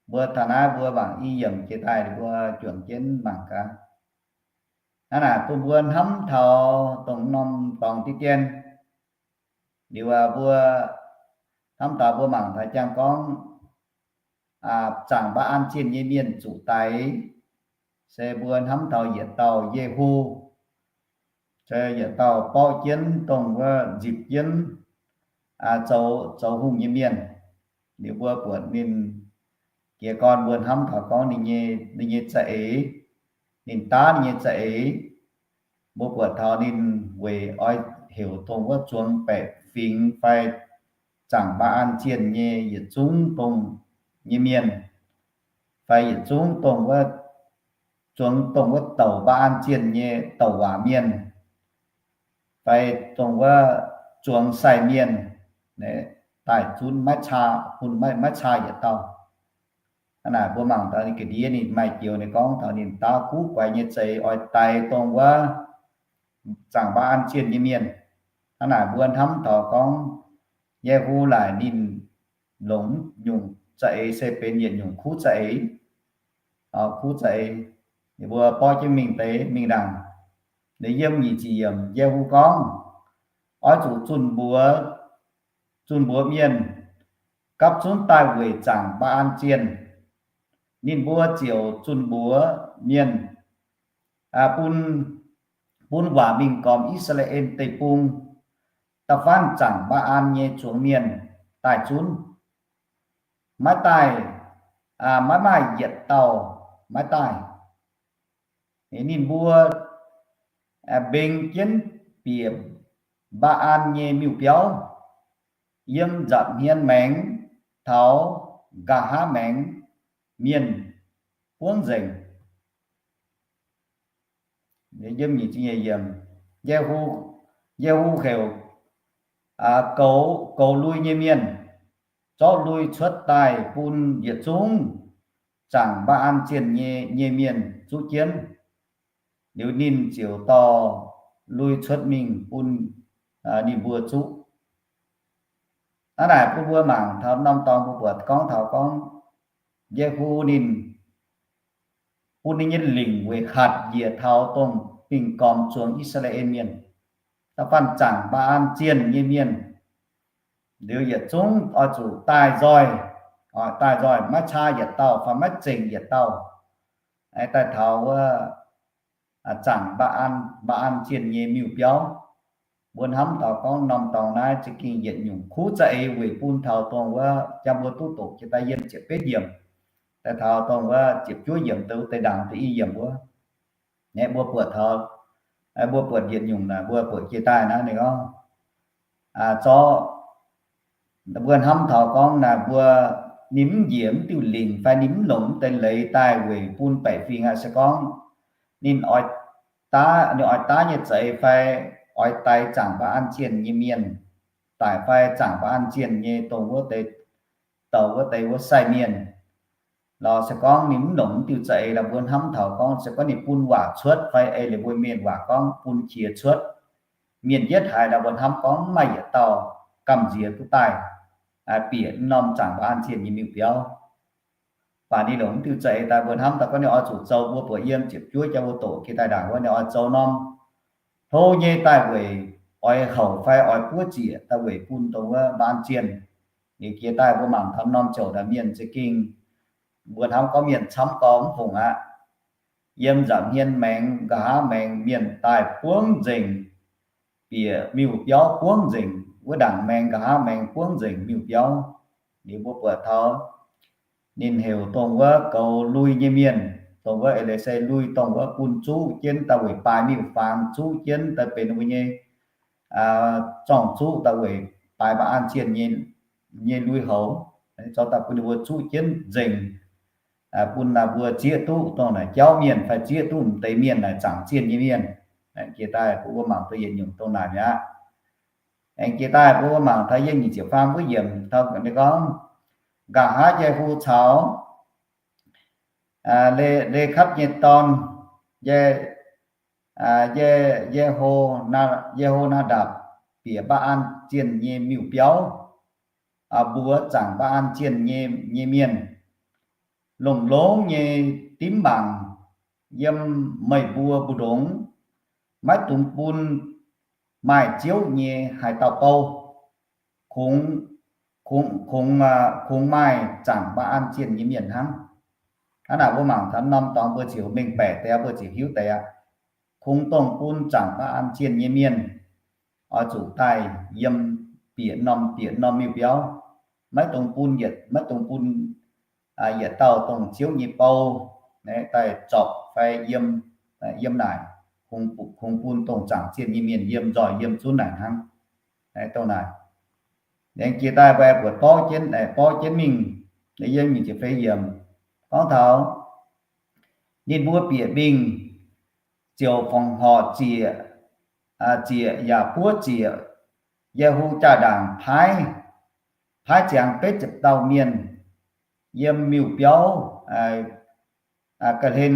Mbuo taux naaiv mbuo mangc i yiemc jiex daaih, mbuo juangc jienv mangc gaax. Hnangv naaic bun mbuo hnamv taux dongh norm dorngx diqv dien. Liuz mbuo hnamv taux mbuo mangc taux jangx gorngv zaangc Mbaa^an zienh nyei mienh zuqc daix, se mbuo hnamv taux yietc dauh Ye^hu, se yietc dauh borqv jienv dongh wuov nzipc jienv zoux, zoux hungh nyei mienh. Liuz mbuo buatc ninh jiez gorn mbuo hnamv taux gorngv ninh nyei, ninh nyei za'eix, ninh daav ninh nyei za'eix. Mbuo buatc taux ninh weic oix heuc dongh wuov zuangx baeqc fingx fai zaangc Mbaa^an zienh nyei yietc zungv dongh nyei mienh, fai yietc zungv dongh wuov, zuangx dongh wuov douc Mbaa^an zienh nyei douc waac mienh, fai dongh wuov zuangx sai mienh daaih zunv maiv caa, bun maiv, maiv caa yietc dauh. Hnangv naaic mbuo mangc taux ninh ga'ndiev ninh maaih joux ninh gorngv taux ninh daauv guv guaix nyei za'eix oix daix dongh wuov zaangc Mbaa^an zienh nyei mienh. Hnangv naaic mbuo hnamv taux gorngv Ye^hu laaic ninh longc nyungc za'eix se benx yietc nyungc kuv za'eix, kuv za'eix. Ninh mbuo borqv jienv mingh deix mingh ndaangc. Ninh yiem nyic ziepc yiemc Ye^hu gorngv, oix zuqc zunh mbuox, zunh mbuox mienh gapv zunv daaih weic zaangc Mbaa^an zienh. Ninh mbuo ziouc zunh mbuox mienh, bun, bun waac mingh gormx I^saa^laa^en Deic-Bung, da'faanh zaangc Mbaa^an nyei zuangx mienh daaih zunv. Maiv daaih, maiv maaih yietc dauh maiv daaih. Ninh mbuo mbeng jienv bieqc Mbaa^an nyei miuc-biauv, yiem nza'hmien maengx taux nqa'haav maengx mienh buangv nzengc. Ye^hu, Ye^hu heuc goux, goux lui nyei mienh zorqv lui cuotv daaih bun yietc zungv zaangc Mbaa^an zienh nyei, nyei mienh zuqv jienv. Liuz ninh ziouc dorh lui cuotv mingh bun ninh mbuo zuqv. Hnangv naaic bun mbuo mangc taux norm dorngx mbuo buatc gorngv taux gorngv Ye^hu ninh bun ninh nyei lingc weic hatc njiec taux dongh mingh gormx zuangx I^saa^laa^en Mienh, da'faanh zaangc Mbaa^an zienh nyei mienh. Liuz yietc zungv oix zuqc daaih nzoih, daaih nzoih maiv caa yietc dauh fai maiv zengc yietc dauh, daaih taux wuov zaangc Mbaa^an, Mbaa^an zienh nyei miuc-biauv. Mbuo hnamv taux gorngv norm dorngx naaiv za'gengh yietc nyungc kuv za'eix weic bun taux dongh wuov jaa mbuo duqv doqc jiex daaih yiem ziepc betv yiemc, daaih taux dongh wuov ziepc juov yiemc, deix ndaangc deix i yiemc wuov. Naaiv mbuo buatc taux, mbuo buatc yietc nyungc naaic, mbuo buatc jiex daaih naaiv ninh gorngv, zorqv mbuo hnamv taux gorngv naaic mbuo, ninh mv njiec mv diuh lingc fai ninh mv longc mv deix leiz daaih weic bun baeqc fingx aqv. Se gorngv ninh oix daav, ninh oix daav nyei za'eix fai oix daix zaangc mba'an zienh nyei mienh daic fai zaangc mba'an zienh nyei dongh wuov deix, douc wuov deix wuov sai mienh, lorz se gorngv ninh mv longc mv diuh za'eix lorqc, mbuo hnamv taux gorngv se gorngv ninh bun waac cuotv fai ei liuz mbuo mienh waac gorngv bun qiex cuotv, mienh yietv haiz lorqc, mbuo hnamv gorngv mv maaih yietc dauh gamh nziex duqv daaih bieqc norm zaangc mba'an zienh nyei miuc-biauv. Baac ninh longc mv diuh za'eix daaih, mbuo hnamv daaih gorngv ninh oix zuqc zoux, mbuo buatc yiem ziepc juov jaa mbuo doqc jiex daaih ndaangc wuov, ninh oix zoux norm hlo nyei daaih weic oix houc fai oix buov ziec daaih weic bun dongh wuov mba'an zienh. Liuz jiex daaih mbuo mangc taux norm ziouc naaic mienh za'gengh, mbuo hnamv gorngv mienh camv gau mv fungc aqv. Yiem nza'hmien maengx, nqa'haav maengx mienh daaih buangv nzengc, bieqc miuc-biauv buangv nzengc, wuov ndaangc maengx nqa'haav maengx buangv nzengc miuc-biauv. Liuz mbuo buatc taux ninh heuc dongh wuov goux lui nyei mienh, dongh wuov eix leiz se lui dongh wuov bun zuqv jienv daaih weic baaix miuc-faang, zuqv jienv daaih benx mbuo nyei, zorng-zuqv daaih weic baaix mba'an zienh nyei lui-houx, zorqv daaih bun ninh mbuo zuqv jienv nzengc, bun naaic mbuo zieqv duqv dongh naaic jauv mienh fai zieqv duqv m'deix mienh naaic zaangc zienh nyei mienh. Jiex daaih bun mbuo mangc duqv yietc nyungc dongh naaic mi'aqv. Aengx jiex daaih bun mbuo mangc taux yiem nyic ziepc faam wuov yiemc taux ninh gorngv, nqa'haav Ye^hu caux Le^kapv nyei dorn, Ye, Ye, Ye^ho^naa^ndapc bieqc mba'an zienh nyei miuc-biauv, mbuox zaangc mba'an zienh nyei, nyei mienh, longx-longx nyei dimv mangc yiem meih mbuo mbu'ndongx, maiv dungx bun maaih Ziouv nyei haaix dauh bou, kungx, kungx, kungx maaih zaangc mba'an zienh nyei mienh hnangv. Hnangv naaic mbuo mangc taux norm dorngx mbuo ziouc mengh baeqc deix, mbuo ziouc hiuv deix aqv. Kungx dongh bun zaangc mba'an zienh nyei mienh oix zuqc daaih yiem bieqc norm, bieqc norm miuc-biauv. Maiv dungx bun yietc, maiv dungx bun yietc dauh dongh Ziouv nyei bou daaih zorpc fai yiem, yiem naaic. Kungx, kungx bun dongh zaangc zienh nyei mienh yiem nzoih yiem zunv naaic hnangv. Dongh naaic, aengx jiex daaih mbuo buatc borqv jienv, borqv jienv mingh, yiem nyic ziepc feix yiemc gorngv taux ninh mbuo bieqc mingh ziouc fongc horc ziec, ziec yaac buov ziec. Ye^hu jaa-ndaangc paaiv, paaiv ziangx betv ziepc dauh mienh yiem miuc-biauv ga'hlen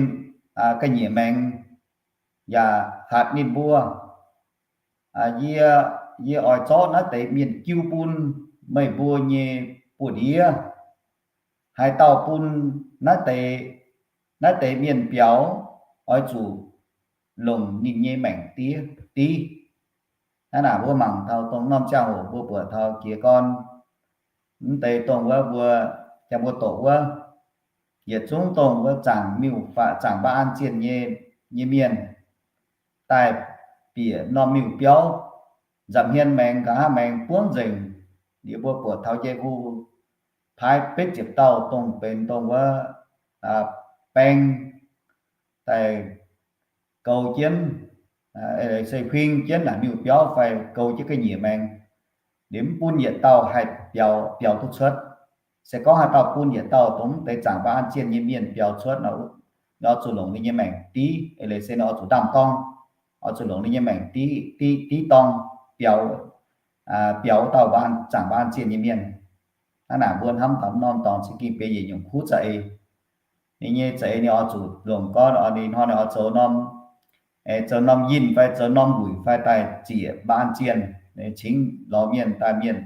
ga'nyiec maengx, yaac hatc ninh mbuo, Yie, yie oix zorqv naaiv deix mienh jiu bun meih mbuo nyei buoz-ndiev. Haaix dauh bun naaiv deix, naaiv deix mienh biaux, oix zuqc longc ninh nyei maengc div. Hnangv naaic mbuo mangc taux dongh norm ziangh hoc mbuo buatc taux jiez gorn mv deix dongh wuov mbuo, jaa mbuo doqc wuov, yietc zungv dongh wuov zaangc miuc, zaangc mba'an zienh nyei, nyei mienh daaih bieqc norm miuc-biauv, nza'hmien maengx, nqa'haav maengx buangv nzengc. Liuz mbuo buatc taux Ye^hu paaiv betv ziepc dauh dongh benx dongh wuov baeng daaih goux jienv, se huing jienv naaic miuc-biauv fai goux jienv ga'nyiec maengx. Liuz mv bun yietc dauh haih biaux, biaux duqv cuotv. Se gorngv haaix dauh bun yietc dauh dongh mv deix zaangc mba'an zienh nyei mienh biaux cuotv nor, oix zuqc longc ninh nyei maengc div, eix leiz se nor oix zuqc ndaam-dorng, oix zuqc longc ninh nyei maengc div, div, div dorng biaux, biaux dauh zaangc mba'an zienh nyei mienh. Hnangv naaic mbuo hnamv taux norm dorngx za'gengh benx yietc nyungc kuv za'eix. Ninh nyei za'eix ninh oix zuqc longc gorn, ninh hnoi ninh oix zoux norm, zoux norm yinh fai zoux norm wuic fai daaih ziec mba'an zienh, cingx lorz mienh daaih, mienh,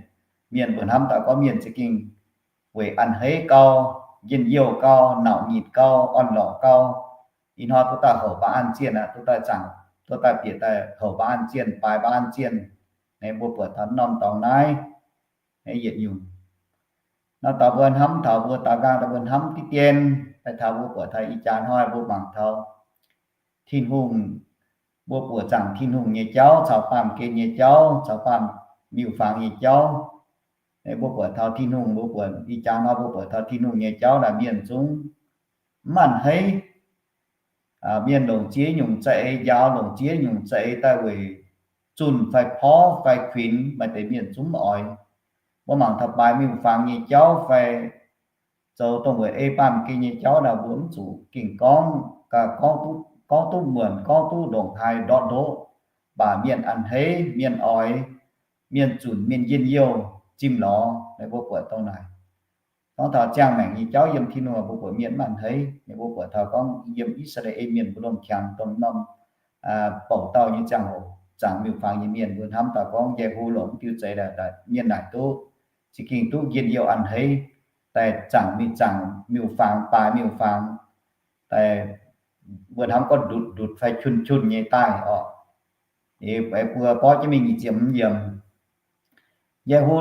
mienh mbuo hnamv daaih gorngv mienh za'gengh weic a'hneiv gau, njien-youh gau, nauc nyitc gau, orn-lorqc gau. Ih hnoi duqv daaih houc mba'an zienh aqv, duqv daaih zaangc, duqv daaih bieqc daaih houc mba'an zienh, baaix mba'an zienh. Mbuo buatc taux norm dorngx naaiv yietc nyungc. Nor taux mbuo hnamv taux mbuo daaux nqaang daaih mbuo hnamv diqv dien, daaih taux mbuo buatc taux ih jaax hnoi mbuo mangc taux Tin-Hungh mbuo buatc zaangc Tin-Hungh nyei jauv caux baamh gen nyei jauv caux baamh miuc-fangx nyei jauv. Mbuo buatc taux Tin-Hungh, mbuo buatc ih jaax nor mbuo buatc taux Tin-Hungh nyei jauv naaic mienh zungv mv a'hneiv. Mienh longc ziex nyungc za'eix njaaux, longc ziex nyungc za'eix daaih weic zunh fai porv fai kuinx, maaih deix mienh zungv mv oix. Mbuo mangc taux baaix miuc-fangx nyei jauv fai zoux dongh weic ei baamh gen nyei jauv naaic, mbuo mv zuqc gengh gorngv, gorngv duqv muonc, gorngv duqv ndongc haaix ndortv ndoqv, mv baac mienh a'hneiv, mienh oix, mienh zunc, mienh njien-youh zimh lorz. Mbuo buatc dongh naaic. Gorngv taux ziangh maengc nyei jauv yiem Tin-Hungh mbuo buatc mienh mv a'hneiv. Mbuo buatc taux gorngv yiem I^saa^laa^en Mienh mbuo lomh qangx dongh norm bouc dauh nyei ziangh hoc, zaangc miuc-fangx nyei mienh mbuo hnamv daaih gorngv Yehu longc diuh zeix mienh naaic duqv, za'gengh duqv njien-youh a'hneiv, daaih zaangc miuc-fangx, baaix miuc-fangx, daaih mbuo hnamv gorngv ndutc ndutc fai qun qun nyei daaih orqc. Mbuo borqv jienv mingh nyic ziepc hmz yiemc. Yehu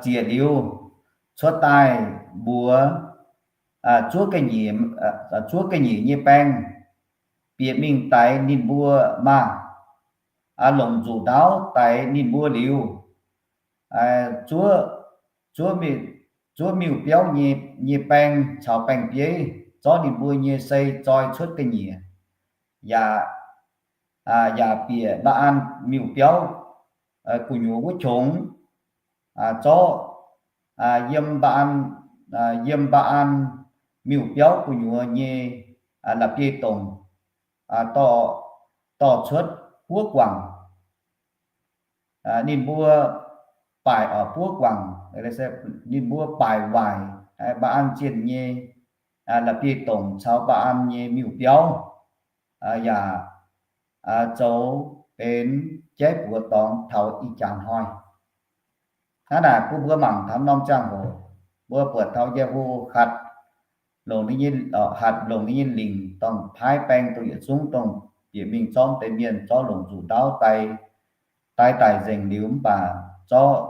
ziec liuz cuotv daaih mbuox zuov ga'nyiec, zuov ga'nyiec nyei baeng bieqc mingh daix ninh mbuo maah! Longc nzuqc ndaauv daix ninh mbuo liuz, zuov, zuov miuc-biauv nyei baeng caux baeng-bieiv, zorqv ninh mbuo nyei sei zoi cuotv ga'nyiec, yaac, yaac bieqc Mbaa^an miuc-biauv gu'nyuoz wuov qongx, zorqv yiem Mbaa^an, yiem Mbaa^an miuc-biauv gu'nyuoz nyei la'bieiv-dongc dorh cuotv buov guangc. Ninh mbuo baaic oc, buov guangc, ninh mbuo baaic waaic Mbaa^an zienh nyei la'bieiv-dongc caux Mbaa^an nyei miuc-biauv, yaac zoux benx jaiv buoz dorngx taux ih jaax hnoi. Hnangv naaic bun mbuo mangc taux norm ziangh hoc, mbuo buatc taux Yehu hatc longc, hatc longc ninh nyei lingc dorh paaiv baeng dongh yietc zungv dongh bieqc mingh zorqv deix mienh zorqv longc nzuqc ndaauv daix, daix daic nzengc liuz mv baac zorqv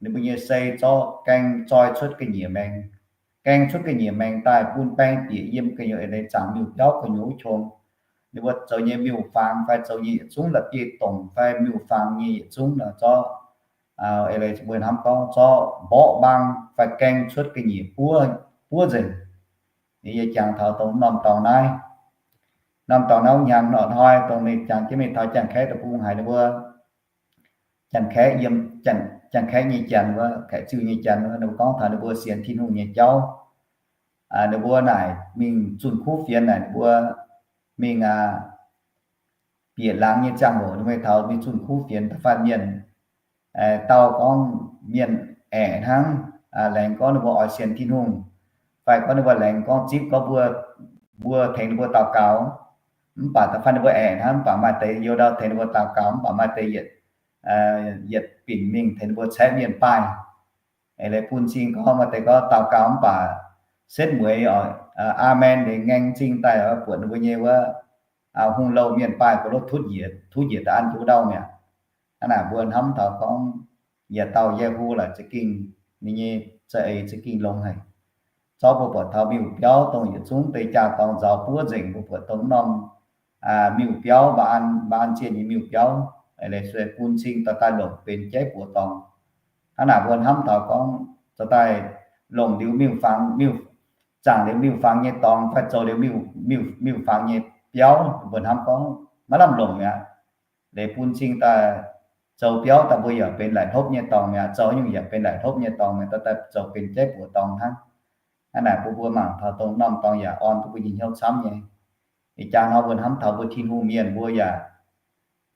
ninh mbuo nyei sei zorqv gaeng zoi cuotv ga'nyiec maengx. Gaeng cuotv ga'nyiec maengx daaih bun baeng bieqc yiem gu'nyuoz eix leiz zaangc miuc-biauv gu'nyuoz wuov qongx. Ninh mbuo zoux nyei miuc-fangx fai zoux nyei yietc zungv la'bieiv-dongc fai miuc-fangx nyei yietc zungv nor zorqv, eix leiz mbuo hnamv gorngv zorqv mborqv mbaang fai gaeng cuotv ga'nyiec buov, buov nzengc. Yie jangx taux dongh norm dorngx naaiv, norm dorngx naaiv hnyangx norqc hnoi dongh ninh jangx jienv mingh taux Janx-Kaeqv deic-bung haic ninh mbuo, Janx-Kaeqv yiem, Janx-Kaeqv nyei Janx wuov, Kaeqv-Ziuh nyei Janx wuov, ninh mbuo gorngv taux ninh mbuo sienx Tin-Hungh nyei jauv. Ninh mbuo naaic mingh zunh kuv fienx naaic, ninh mbuo mingh bieqc laangz nyei ziangh hoc, ninh mbuo taux mingh zunh kuv fienx da'faanh mienh, dauh gorngv mienh aengx hnangv, laengz gorngv ninh mbuo oix sienx Tin-Hungh, fai gorngv ninh mbuo laengz gorngv zipv gorngv mbuo, mbuo tengx ninh mbuo daux gaux. Mv baac da'faanh ninh mbuo aengx hnangv, mv baac maaih deix youz ndau tengx ninh mbuo daux gaux, mv baac maaih deix yietc, yietc binc mingh tengx ninh mbuo caeqv mienh baaih. Eix leiz bun cing gorngv maaih deix gorngv daux gaux mv baac setv mueiz, aamen, ninh ngaeng m'zing daaih buatc ninh mbuo nyei wuov hungh louh mienh baaih ga'lov tutv njiec, tutv njiec da'an njuov ndau mi'aqv. Hnangv naaic mbuo hnamv taux gorngv yietc dauh Yehu laaix za'gengh ninh nyei za'eix za'gengh longx haic. Zorqv mbuo buatc taux miuc-biauv dongh yietc zungv deix jaa-dorngx nzaaux buov nzengc, mbuo buatc dongh norm miuc-biauv, Mbaa^an, Mbaa^an zienh nyei miuc-biauv, eix leiz sueih bun cing dorh daaih longc benx jaiv buoz dorngx. Hnangv naaic mbuo hnamv taux gorngv zoux daaih longc liuz miuc-fangx, miuc, zaangc liuz miuc-fangx nyei dorngx fai zoux liuz miuc, miuc, miuc-fangx nyei biauv, mbuo hnamv gorngv maiv lamh longc mi'aqv. Leiz bun cing daaih zoux biauv daaih mbuo yaac benx laaic hlopv nyei dorngx mi'aqv, zoux nyungc yaac benx laaic hlopv nyei dorngx mi'aqv, dorh daaih zoux benx jaiv buoz dorngx hnangv. Hnangv naaic bun mbuo mangc taux dongh norm dorngx yaac orn duqv mbuo nyei hnyouv camv nyei. Ih jaax hnoi mbuo hnamv taux mbuo Tin-Hungh mienh mbuo yaac,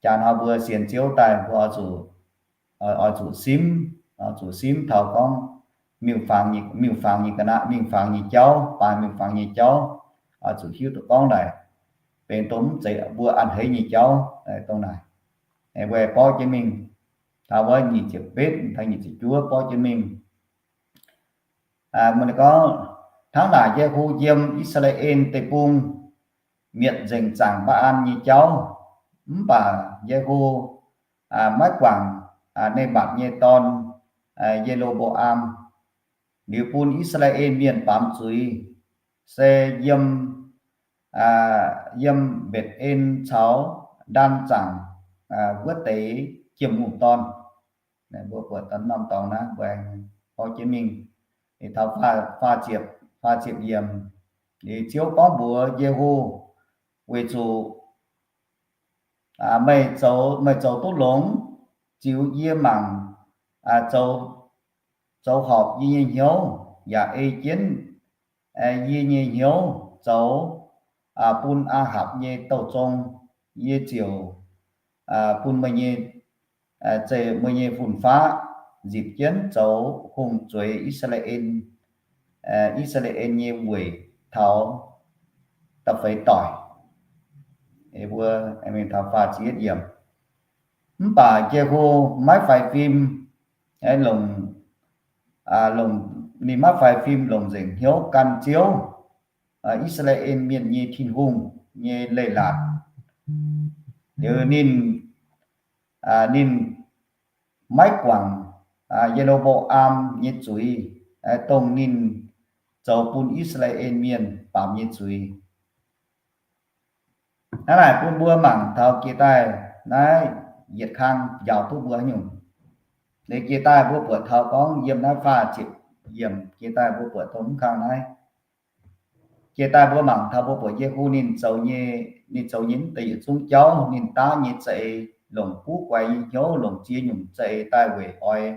jaax hnoi mbuo sienx Ziouv daaih mbuo oix zuqc, oix zuqc simv, oix zuqc simv taux gorngv miuc-fangx nyei, miuc-fangx nyei ga'naaiv, miuc-fangx nyei jauv, baaix miuc-fangx nyei jauv, oix zuqc hiuv duqv gorngv naaic benx dongh mv zeiz mbuo a'hneiv nyei jauv dongh naaic. Weic borqv jienv mingh, taux wuov nyic ziepc betv taux nyic ziepc juov borqv jienv mingh. Mbuo gorngv, hnangv naaic Yehu yiem I^saa^laa^en Deic-Bung mietc nzengc zaangc Mbaa^an nyei jauv. Mv baac Yehu maiv guangc Ne^mbatc nyei dorn, Ye^lo^mbo^am, liuz bun I^saa^laa^en Mienh baamz zuiz, se yiem, yiem Mbetc^en caux ndan zaangc wuov deix jiem-ngungh dorn. Mbuo buatc norm dorngx naaiv mbuo aengx borqv jienv mingh. Taux faah ziepc, faah ziepc yiemc, liuz Ziouv gorngv mbuox Ye^ho, weic zuqc meih zoux, meih zoux duqv longx, ziux yie mangc zoux, zoux horpc yie nyei hnyouv yaac ei jienv yie nyei hnyouv zoux bun Aa^hapc nyei douh zong, yie ziouc bun meih nyei, zeiz meih nyei fun-faqv nzipc jienv zoux hungh zueiz I^saa^laa^en, I^saa^laa^en nyei weic taux da'feix doic. Mbuo mingh taux faah ziepc yietv yiemc. Mv baac Ye^ho maiv faix fim, longc, longc, ninh maiv faix fim longc nzengc hnyouv gan Ziouv, I^saa^laa^en Mienh nyei Tin-Hungh nyei leiz-latc. Liuz ninh, ninh maiv guangc Ye^lo^mbo^am nyei zuiz, dongh ninh zoux bun I^saa^laa^en Mienh baamz nyei zuiz. Hnangv naaic bun mbuo mangc taux jiex daaih naaiv yietc kang njaaux duqv mbuo haaix nyungc. Liuz jiex daaih mbuo buatc taux gorngv yiem naaiv faah ziepc yiemc jiex daaih mbuo buatc dongh mv kang naaiv. Jiex daaih mbuo mangc taux mbuo buatc Ye^hu ninh zoux nyei, ninh zoux nyei mv deix yietc zungv jauv, ninh daav nyei za'eix, longc buv guaix nyei hnyouv, longc ziex nyungc za'eix daaih weic oix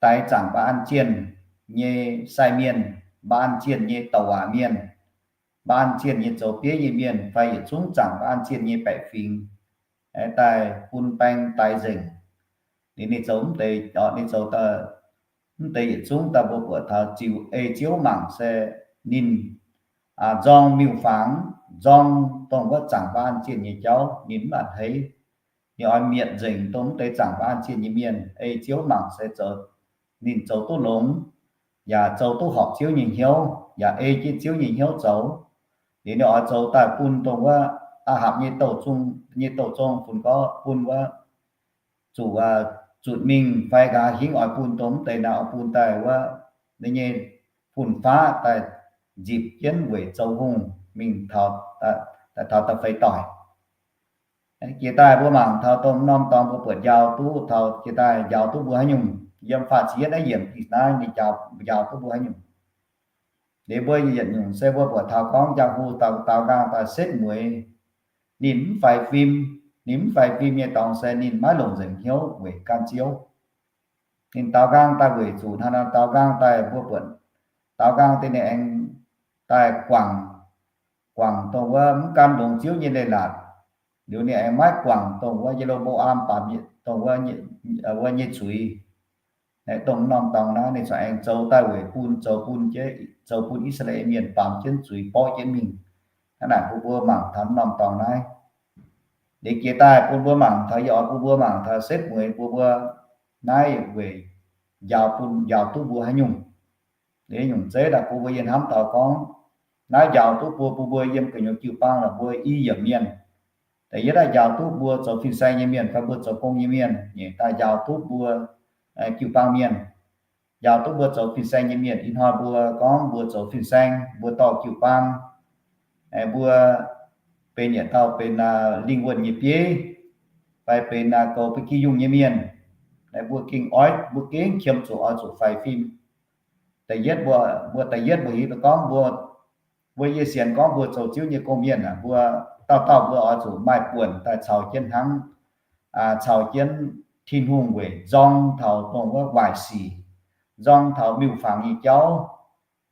daix zaangc mba'an zienh nyei sai mienh, mba'an zienh nyei douc waac mienh, mba'an zienh nyei zoux bieiv nyei mienh, fai yietc zungv zaangc mba'an zienh nyei baeqc fingx, daaih bun baeng daix nzengc. Ninh, ninh zoux mv deix, ninh zoux mv deix yietc zungv daaih mbuo buatc taux ziux ei Ziouv mangc se ninh nzorng miuc-fangx, nzorng dongh wuov zaangc mba'an zienh nyei jauv ninh mv a'hneiv. Ninh oix mietc nzengc dongh mv deix zaangc mba'an zienh nyei mienh. Ei Ziouv mangc se zoux, ninh zoux duqv longx, yaac zoux duqv horpc Ziouv nyei hnyouv, yaac ei jienv Ziouv nyei hnyouv zoux. Liuz ninh oix zoux daaih bun dongh wuov Aa^hapc nyei douh zong, nyei douh zong funx gorngv bun wuov zuqc, zuqc mingh fai nqa'haav hingv oix bun dongh mv deix naaiv oix bun daaih wuov ninh nyei fun-faqv daaih nzipc jienv weic zoux hungh mingh taux, daaih taux da'feix doic. Jiex daaih mbuo mangc taux dongh norm dorngx mbuo buatc njaaux duqv taux jiex daaih njaaux duqv mbuo haaix nyungc. Yiem faah ziepc yietv naaiv yiemc naaiv ninh njaaux, njaaux duqv mbuo haaix nyungc. Liuz mbuo yietc nyungc se mbuo buatc taux gorngv Yaahu daaux, daaux nqaang daaih setv mueiz, ninh mv faix fim. Ninh mv faix fim nyei dorngx se ninh maiv longc nzengc hnyouv weic gan Ziouv. Ninh daaux nqaang daaih weic zuqc hnangv naaiv daaux nqaang daaih mbuo buatc daaux nqaang daaih ninh aengx daaih guangc, guangc dongh wuov mv gan longx Ziouv nyei leiz-latc. Liuz ninh aengx maiv guangc dongh wuov Ye^lo^mbo^am baamz, dongh wuov, wuov nyei zuiz. Dongh norm dorngx naaiv ninh corc aengx zoux daaih weic bun, zoux bun, zoux bun I^saa^laa^en Mienh baamz jienv zuiz borqv jienv mingh. Hnangv naaic bun mbuo mangc taux norm dorngx naaiv. Liuz jiex daaih bun mbuo mangc taux, yie oix bun mbuo mangc taux setv mueiz bun mbuo naaiv weic njaaux, bun njaaux duqv mbuo haaix nyungc. Liuz nyungc zeiv daaih bun mbuo yie hnamv taux gorngv naaiv njaaux duqv mbuo, bun mbuo yiem gu'nyuoz jiu-baang la'buo i yiemc mienh. Da'yietv daaih njaaux duqv mbuo zoux fin-saeng nyei mienh fai mbuo zoux gong nyei mienh. Nyeic daaih njaaux duqv mbuo jiu-baang mienh. Njaaux duqv mbuo zoux fin-saeng nyei mienh. Ih hnoi mbuo gorngv mbuo zoux fin-saeng, mbuo dorh jiu-baang, mbuo benx yietc dauh benx lingh wuonh nyei bieiv fai benx goux ba'gi yungh nyei mienh, mbuo gengh oix, mbuo gengh qiemx zuqc oix zuqc faix fim. Da'yietv mbuo, mbuo da'yietv mbuo hiuv duqv gorngv mbuo, mbuo yie sienx gorngv mbuo zoux Ziouv nyei gong-mienh aac, mbuo dauh dauh mbuo oix zuqc maaih buonc daaih caux jienv hnangv, caux jienv Tin-Hungh weic nzorng taux dongh wuov waaic sic, nzorng taux miuc-fangx nyei jauv,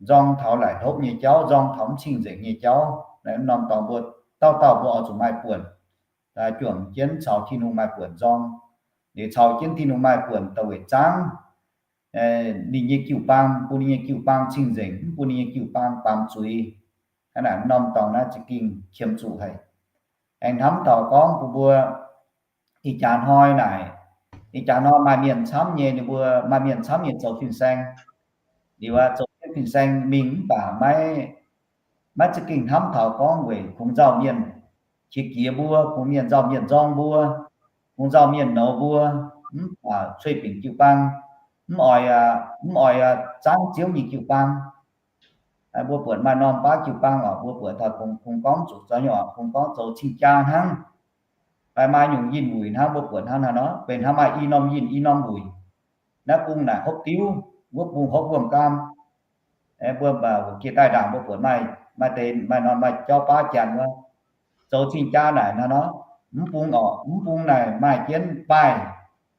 nzorng taux laaic hlopv nyei jauv, nzorng taux mv cing-nzengc nyei jauv. Norm dorngx mbuo dauh dauh mbuo oix zuqc maaih buonc, juangc jienv caux Tin-Hungh maaih buonc nzorng. Liuz caux jienv Tin-Hungh maaih buonc daaih weic zaangv ninh nyei jiu-baang, bun ninh nyei jiu-baang cing-nzengc, mv bun ninh nyei jiu-baang baamz zuiz. Hnangv naaic norm dorngx naaiv za'gengh qiemx zuqc haic. Aengx hnamv taux gorngv bun mbuo ih jaax hnoi naaic, ih jaax hnoi maaih mienh camv nyei, ninh mbuo maaih mienh camv nyei zoux fin-saeng. Liuz aqv, zoux jienv fin-saeng mingh mv baac maiv, maiv za'gengh hnamv taux gorngv weic kungx nzauh mienh qiex jiez mbuo, kungx mienh nzauh mienh nzorng mbuo, kungx nzauh mienh nouz mbuo, mv baac cuei bingc jiu-baang, mv oix, mv oix zaangv Ziouv nyei jiu-baang. Mbuo buatc maaih norm baav jiu-baang oc, mbuo buatc taux kungx, kungx gorngv zuqc zoux nyei oc, kungx gorngv zoux cing-jaa hnangv. fai maaih nyungc yinh wuic hnangv mbuo buatc hnangv naaiv nor, benx hnangv maaih i norm yinh i norm wuic. Naaiv bung naaic hopv diuv, wuov bung hopv wuom-gaam. Mbuo mv baac geh daaih ndaangc mbuo buatc maaih, maaih deix maaih norm maaih jauv baav janx wuov, zoux cing-jaa naaic naaiv nor, mv bung orqc, mv bung naaic maaih jienv baaih,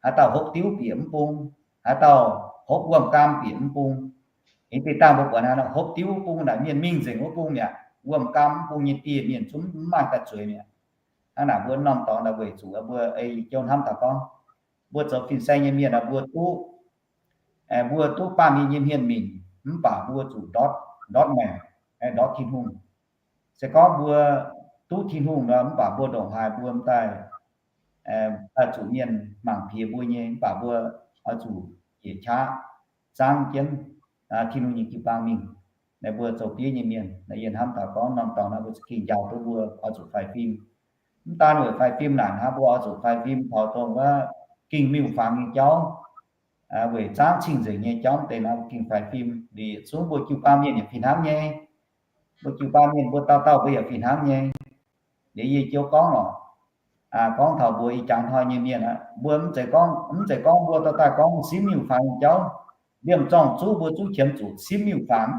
haaix dauh hopv diuv bieqc mv bung, haaix dauh hopv wuom-gaam bieqc mv bung. Ih deix dangh mbuo buatc naaiv nor, hopv diuv bung naaic mienh mingh nzengc wuov bung mi'aqv. Wuom-gaam mv bung nyei dieh mienh zungv mv maaih daaih zueiz mi'aqv. Hnangv naaic mbuo norm dorngx naaic weic zuqc mbuo ei jouv hnamv daaih gorngv, mbuo zoux fin-saeng nyei mienh aeqv, mbuo duqv, mbuo duqv baamh mienh nyei hmien minc, mv baac mbuo zuqc ndortv, ndortv maengc, ndortv Tin-Hungh. Se gorngv mbuo duqv Tin-Hungh nor, mv baac mbuo ndongc haaix mbuo daaih, daaih zuqc mienh mangc piex mbuo nyei, mv baac mbuo oix zuqc njiec qaqv zaangv jienv Tin-Hungh nyei jiu-baang mingh. Naaiv mbuo zoux diev nyei mienh, naaiv yie hnamv taux gorngv norm dorngx naaiv mbuo za'gengh njaaux duqv mbuo oix zuqc faix fim. Mv daan weic faix fim naaic hnangv, mbuo oix zuqc faix fim taux dongh wuov gengh miuc-fangx nyei jauv, weic zaangv cing-nzengc nyei jauv deix naaiv mbuo gengh faix fim. Liuz yietc zungv mbuo jiu-baang mienh yaac fih hnangv nyei. Mbuo jiu-baang mienh mbuo dauh dauh mbuo yaac fih hnangv nyei. Liuz yie jiouv gorngv oc, gorngv taux mbuo ih jaax hnoi nyei mienh aqv, mbuo mv zeiz gorngv, mv zeiz gorngv mbuo dorh daaih gorngv simv miuc-fangx nyei jauv. Liemh zorng-zuqv mbuo zungv qiemx zuqc simv miuc-fangx.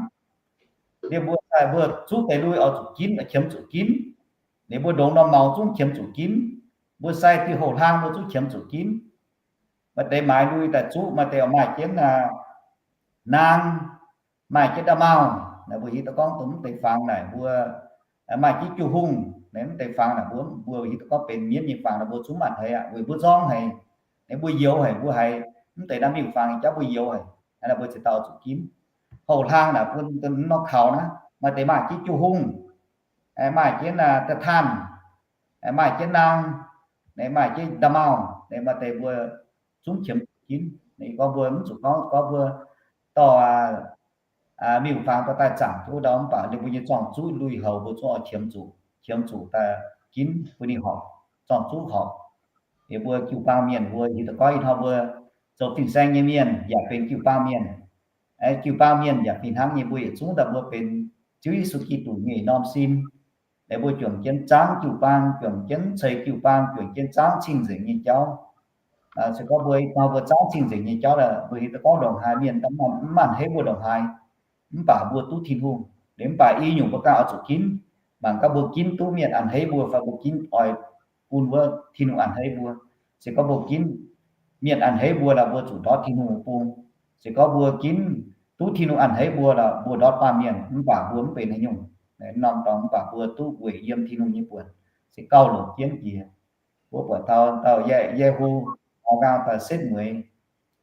Liemh mbuo daaih mbuo zuqv deix lui oix zuqc ginv, qiemx zuqc ginv. Liuz mbuo ndongx norm maux zungv qiemx zuqc ginv. Mbuo sai diuh houx-hlaang mbuo zungv qiemx zuqc ginv. Maaih deix maaiz lui daaih zuqv, maaih deix maaih jienv naang, maaih jienv nda'maauh. Naaiv mbuo hiuv duqv gorngv dongh mv deix fangx naaic mbuo maaih jienv jiu-hungh. Naaiv mv deix fangx naaic mbuo, mbuo hiuv duqv gorngv benx mienv nyei fangx naaic mbuo zungv mv a'hneiv aqv, weic mbuo nzorng haic. Naaiv mbuo youx haic, mbuo haiz mv deix naaiv miuc-fangx nyei jauv mbuo youx haic. Naaiv mbuo ziouc daaih zuqc ginv. Houx-hlaang naaic bun norm kaux naaiv maaih deix maaih jienv jiu-hungh, maaih jienv da'taanh, maaih jienv naang, maaih jienv nda'maauh. Naaiv maaih deix mbuo zungv qiemx zuqc ginv. Gorngv mbuo mv zuqc gorngv, gorngv mbuo dorh miuc-fangx dorh daaih zaangc jienv wuov ndau, mv baac ninh mbuo nyei zorng-zuqv lui-houx mbuo zungv oix qiemx zuqc, qiemx zuqc daaih ginv bun ninh horpc, zorng-zuqv horpc. Liuz mbuo jiu-baang mienh mbuo hiuv duqv gorngv ih hnoi mbuo zoux fin-saeng nyei mienh yaac benx jiu-baang mienh. Jiu-baang mienh yaac fih hnangv nyei, mbuo yietc zungv daaih mbuo benx Ziouv Yesu Giduc nyei norm sin. Liuz mbuo juangc jienv zaangv jiu-baang, juangc jienv ceix jiu-baang, juangc jienv zaangv cing-nzengc nyei jauv. Se gorngv mbuo ih hnoi mbuo zaangv cing-nzengc nyei jauv, mbuo hiuv duqv gorngv ndongc haaix mienh mv a'hneiv mbuo ndongc haaix, mv baac mbuo duqv Tin-Hungh. Liuz mv baac i nyungc mbuo ganh oix zuqc ginv. Mangc gaax mbuo ginv duqv mienh a'hneiv mbuo fai mbuo ginv oix bun wuov Tin-Hungh a'hneiv mbuo. Se gorngv mbuo ginv mienh a'hneiv mbuo lorqc, mbuo zuqc ndortv Tin-Hungh bung. Se gorngv mbuo ginv duqv Tin-Hungh a'hneiv mbuo lorqc, mbuo ndortv baamh mienh, mv baac mbuo mv benx haaix nyungc. Norm dorngx mv baac mbuo duqv weic yiem Tin-Hungh nyei buonc, se gauh longc jienv jiex. Mbuo buatc taux dauh Ye-, Ye^hu daaux nqaang daaih setv mueiz,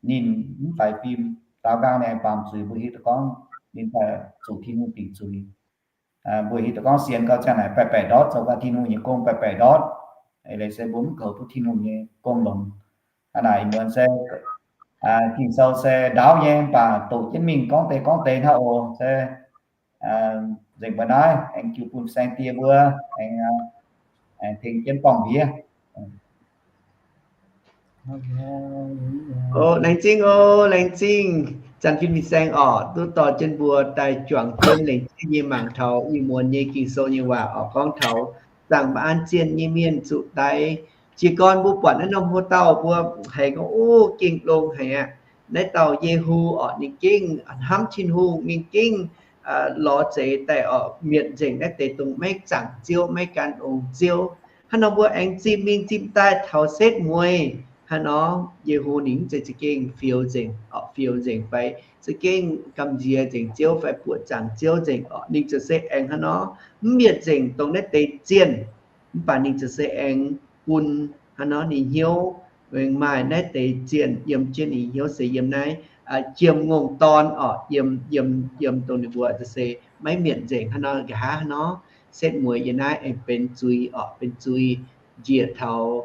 ninh mv faix fim, daaux nqaang ninh aengx baamz zuiz, mbuo hiuv duqv gorngv ninh daaih zuqc Tin-Hungh dingc zuiz. Mbuo hiuv duqv gorngv sienx gauh ziangh naaic baeqc baeqc ndortv, zoux gaax Tin-Hungh nyei gong baeqc baeqc ndortv. Eix leiz se mbuo mv goux duqv Tin-Hungh nyei gong longx. Hnangv naaic ih muonz se Ging-Sou se ndaauv nyei, mv baac doqc jienv mingh gorngv deix gorngv deix hnangv oc. Se nzengc mbuo naaiv aengx jiu bun saeng-die mbuo aengx, aengx tengx jienv borngh-ndiev. O, laengz zingh o, laengz zingh. Zanc fin-saeng orqc, duqv dorh jienv mbuo daaih juangc jienv laengz zingh nyei mangc taux ih muonz nyei Ging-Sou nyei waac orqc, gorngv taux zaangc baamh an zienh nyei mienh zuqc daix. Jiez gorn mbuo buatc naaiv norm hlo dauh mbuo haiz gorngv, o, gengh longx haic aqv. Naaiv dauh Ye^hu orqc, ninh gengh hnamv Tin-Hungh, ninh gengh lorz zeix daaih orqc, mietc nzengc naaiv deix dongh maiv zaangc Ziouv, maiv gan ong Ziouv. Hnangv nor mbuo aengx zimh mingh zimh daaih taux setv mueiz, hnangv nor Ye^hu ninh mv zeiz za'gengh fioux nzengc orqc, fioux nzengc fai za'gengh gamh nziex nzengc Ziouv fai buoqc zaangc Ziouv nzengc orqc. Ninh ziouc se aengx hnangv nor mv mietc nzengc dongh naaiv deix zienh. Mv baac ninh ziouc se aengx bun hnangv nor ninh hnyouv, aengx maaih naaiv deix zienh yiem jienv ninh hnyouv se yiem naaiv jiem-ngongh dorn orqc, yiem, yiem, yiem dongh ninh mbuo ziouc se maiv mietc nzengc hnangv nor. Nqa'haav hnangv nor setv mueiz yiem naaiv aengx benx zuiz orqc, benx zuiz njiec taux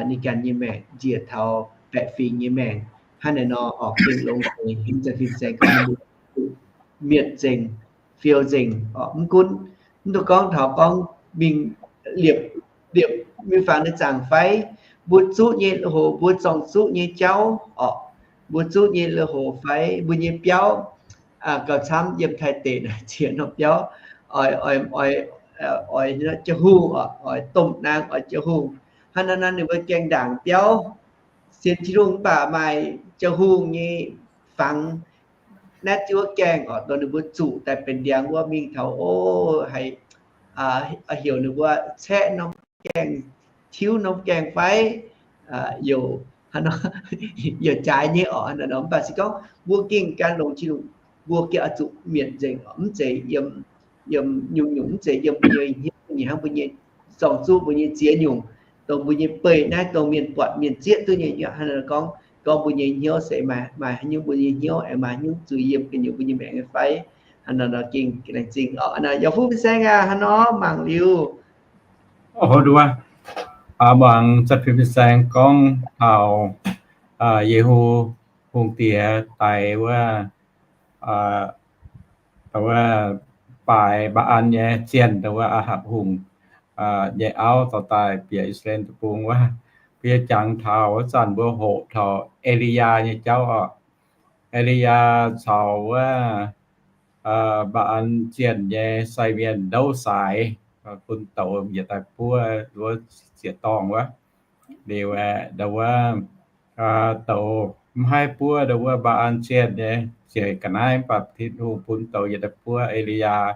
ninh ganh nyei maengc, njiec taux baeqc fingx nyei maengc. Hnangv naaiv nor orqc, gengh longx haic, hingv zanc fin-saeng gorngv mietc nzengc, fioux nzengc orqc. Mv gunv, mv dungx gorngv taux gorngv mingh liepc, liepc miuc-fangx nyei zaangc fai mbuo zuqv nyei lui-houx, mbuo zorng-zuqv nyei jauv orqc, mbuo zuqv nyei lui-houx fai mbuo nyei biauv, gauh camv yiem Taiv deic naaic ziex norm biauv, oix, oix, oix, oix jauv-hungh orqc, oix domh naang, oix jauv-hungh. Hnangv naaiv nor ninh mbuo gaengh ndaangc biauv sienx Tin-Hungh mv baac maaih Ziouv Hungh nyei fangx naaiv ziouc gaengh oc, dongh ninh mbuo zuqc daaih benx ndiangx wuov mingh taux, o, haiz heuc ninh mbuo caeqv norm gaengh, tiuv norm gaengh fai youc, youc jaaix nyei oc. Mv baac se gorngv mbuo gengh gan longx Tin-Hungh, mbuo gengh oix zuqc mietc nzengc, mv zeiz yiem, yiem nyungc-nyungc, mv zeiz yiem mbuo nyei hnyouv, hnangv mbuo nyei zorng-zuqv, mbuo nyei ziex nyungc, dongh mbuo nyei beih naaiv, dongh mienh buatc mienh zieqv duqv nyei. Hnangv naaiv nor gorngv, gorngv mbuo nyei hnyouv se maaih, maaih haaix nyungc mbuo nyei hnyouv aengx maaih haaix nyungc zuiz yiem ganh nyungc mbuo nyei maengc nyei fai? Hnangv naaiv nor gengh laengz zingh oc. Yaac fuqv fin-saeng aac, hnangv nor mangc liuz, o, nduov, muangx za'fin fin-saeng gorngv taux Ye^hu hungh diex daix wuov, wuov baaix Mbaa^an nyei zienh, wuov Aa^hapc hungh nyei auv dorh daaih bieqc I^saa^laa^en Deic-Bung wuov. Mbuo yaac jangx taux wuov zanc mbuo hoqc taux E^li^yaa nyei jauv oc. E^li^yaa caux wuov Mbaa^an zienh nyei sai mienh ndouv saaix bun douz yietc daaih buov wuov ziex dorngh wuov. Liuz aeqv, ndau wuov douz mv haih buov ndau wuov Mbaa^an zienh nyei ziex ga'naaiv, mv baac Tin-Hungh bun douz yietc daaih buov E^li^yaa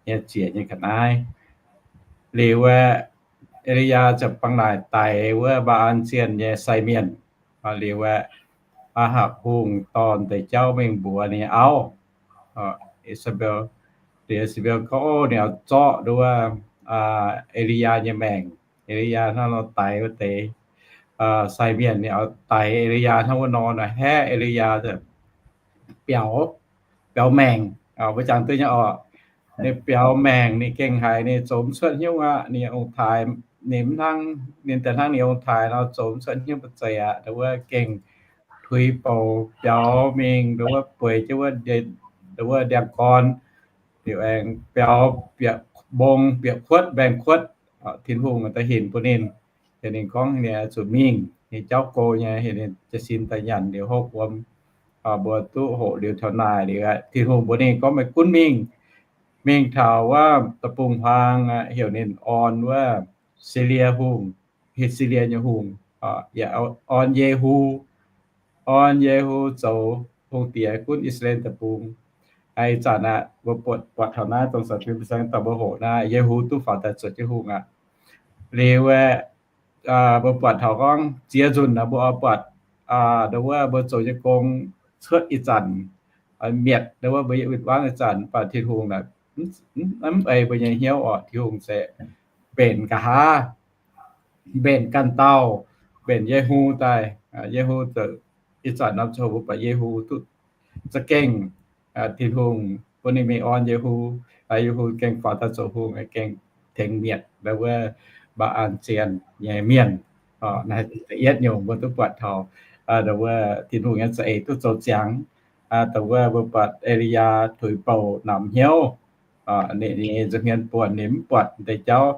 nyei ziex nyei ga'naaiv. Liuz aeqv, E^li^yaa ziouc bangc naaic daix wuov Mbaa^an zienh nyei sai mienh. Liuz aeqv, Aa^hapc hungh dorh deix jauv mingh mbuox ninh nyei auv, I^saa^mbel. Liuz I^saa^mbel gorngv, o, ninh oix zorqv ndau wuov E^li^yaa nyei maengc. E^li^yaa hnangv nor daix wuov deix sai mienh, ninh oix daix E^li^yaa hnangv wuov nor nor, haeqv E^li^yaa biaux, biaux maengc. Mbuo jangx duqv nyei oc. Ninh biaux maengc, ninh gengh haiz ninh zoux mv cuotv hnyouv aqv. Ninh ong-taaix, ninh mv hnangv, ninh daaih hnangv ninh ong-taaix nor zoux mv cuotv hnyouv mbu'zeic aqv. Ndau wuov gengh tuix bouc biaux mingh, ndau wuov bueix jienv wuov, ndau wuov ndiangx-gorn, liuz aengx biaux bieqc mbong, bieqc kuotv, mbaengx-kuotv. Tin-Hungh daaih hinc bun ninh, heuc ninh gorngv ninh zuqc mingh, ninh jauv go nyei, heuc ninh jiez sin daaih nyanc liuz hopv wuom, mbuo duqv hoqc liuz taux naaic liuz, Tin-Hungh mbuox ninh gorngv, meih gunv mingh, mingh taux wuov deic-bung-huaang, heuc ninh orn wuov Silie hungh, He^si^lie nyei hungh, yaac orn Yehu, orn Yehu zoux hungh diex gunv I^saa^laa^en Deic-Bung. Ih zanc aqv, mbuo buatc, buatc taux naaiv dongh Sa'fin fin-saeng dorh mbuo hoqc naaiv, Yehu duqv faaux daaih zuotc jienv hungh aqv. Liuz aeqv, mbuo buatc taux gorngv ziex nzunc naaic mbuo oix buatc ndau wuov mbuo zoux nyei gong cuotv ih zanc, mietc ndau wuov mbuo nyei win-wangv ih zanc, mv baac Tin-Hungh naaic mv ei mbuo nyei hnyouv oc. Tin-Hungh se mbenc nqa'haav, mbenc ganh dauh, mbenc Yehu daaih. Yehu zoux, ih zanc norm ziangh hoc mbuo buatc Yehu duqv za'gengh, Tin-Hungh bun ninh mingh orn Yehu, Yehu gengh faaux daaih zoux hungh, gengh tengx mietc ndau wuov Mbaa^an zienh nyei mienh. Naaiv da'yietv nyungc mbuo duqv buatc taux ndau wuov Tin-Hungh nyei za'eix duqv zoux ziangx. Ndau wuov mbuo buatc E^li^yaa tuix bouc namx hnyouv, ninh nza'hmien buonc ninh mv buatc deix jauv,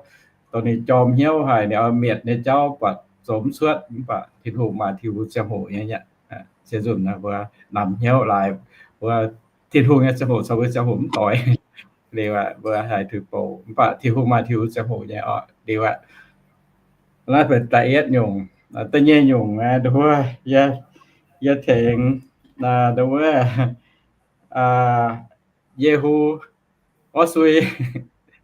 dongh ninh jorm hnyouv haic, ninh oix mietc nyei jauv buatc zoux mv cuotv, mv baac Tin-Hungh maaih Tin-Hungh ziangh hoc nyei aqv. Ziex nzunc mbuo namx hnyouv laaix, mbuo Tin-Hungh nyei ziangh hoc caux mbuo ziangh hoc mv doix. Liuz aeqv, mbuo haih tuix bouc, mv baac Tin-Hungh maaih Tin-Hungh ziangh hoc nyei oc. Liuz aeqv, naaiv benx da'yietv nyungc. Da'nyeic nyungc aeqv, nduov, yie tengx nduov, Yehu orv sui,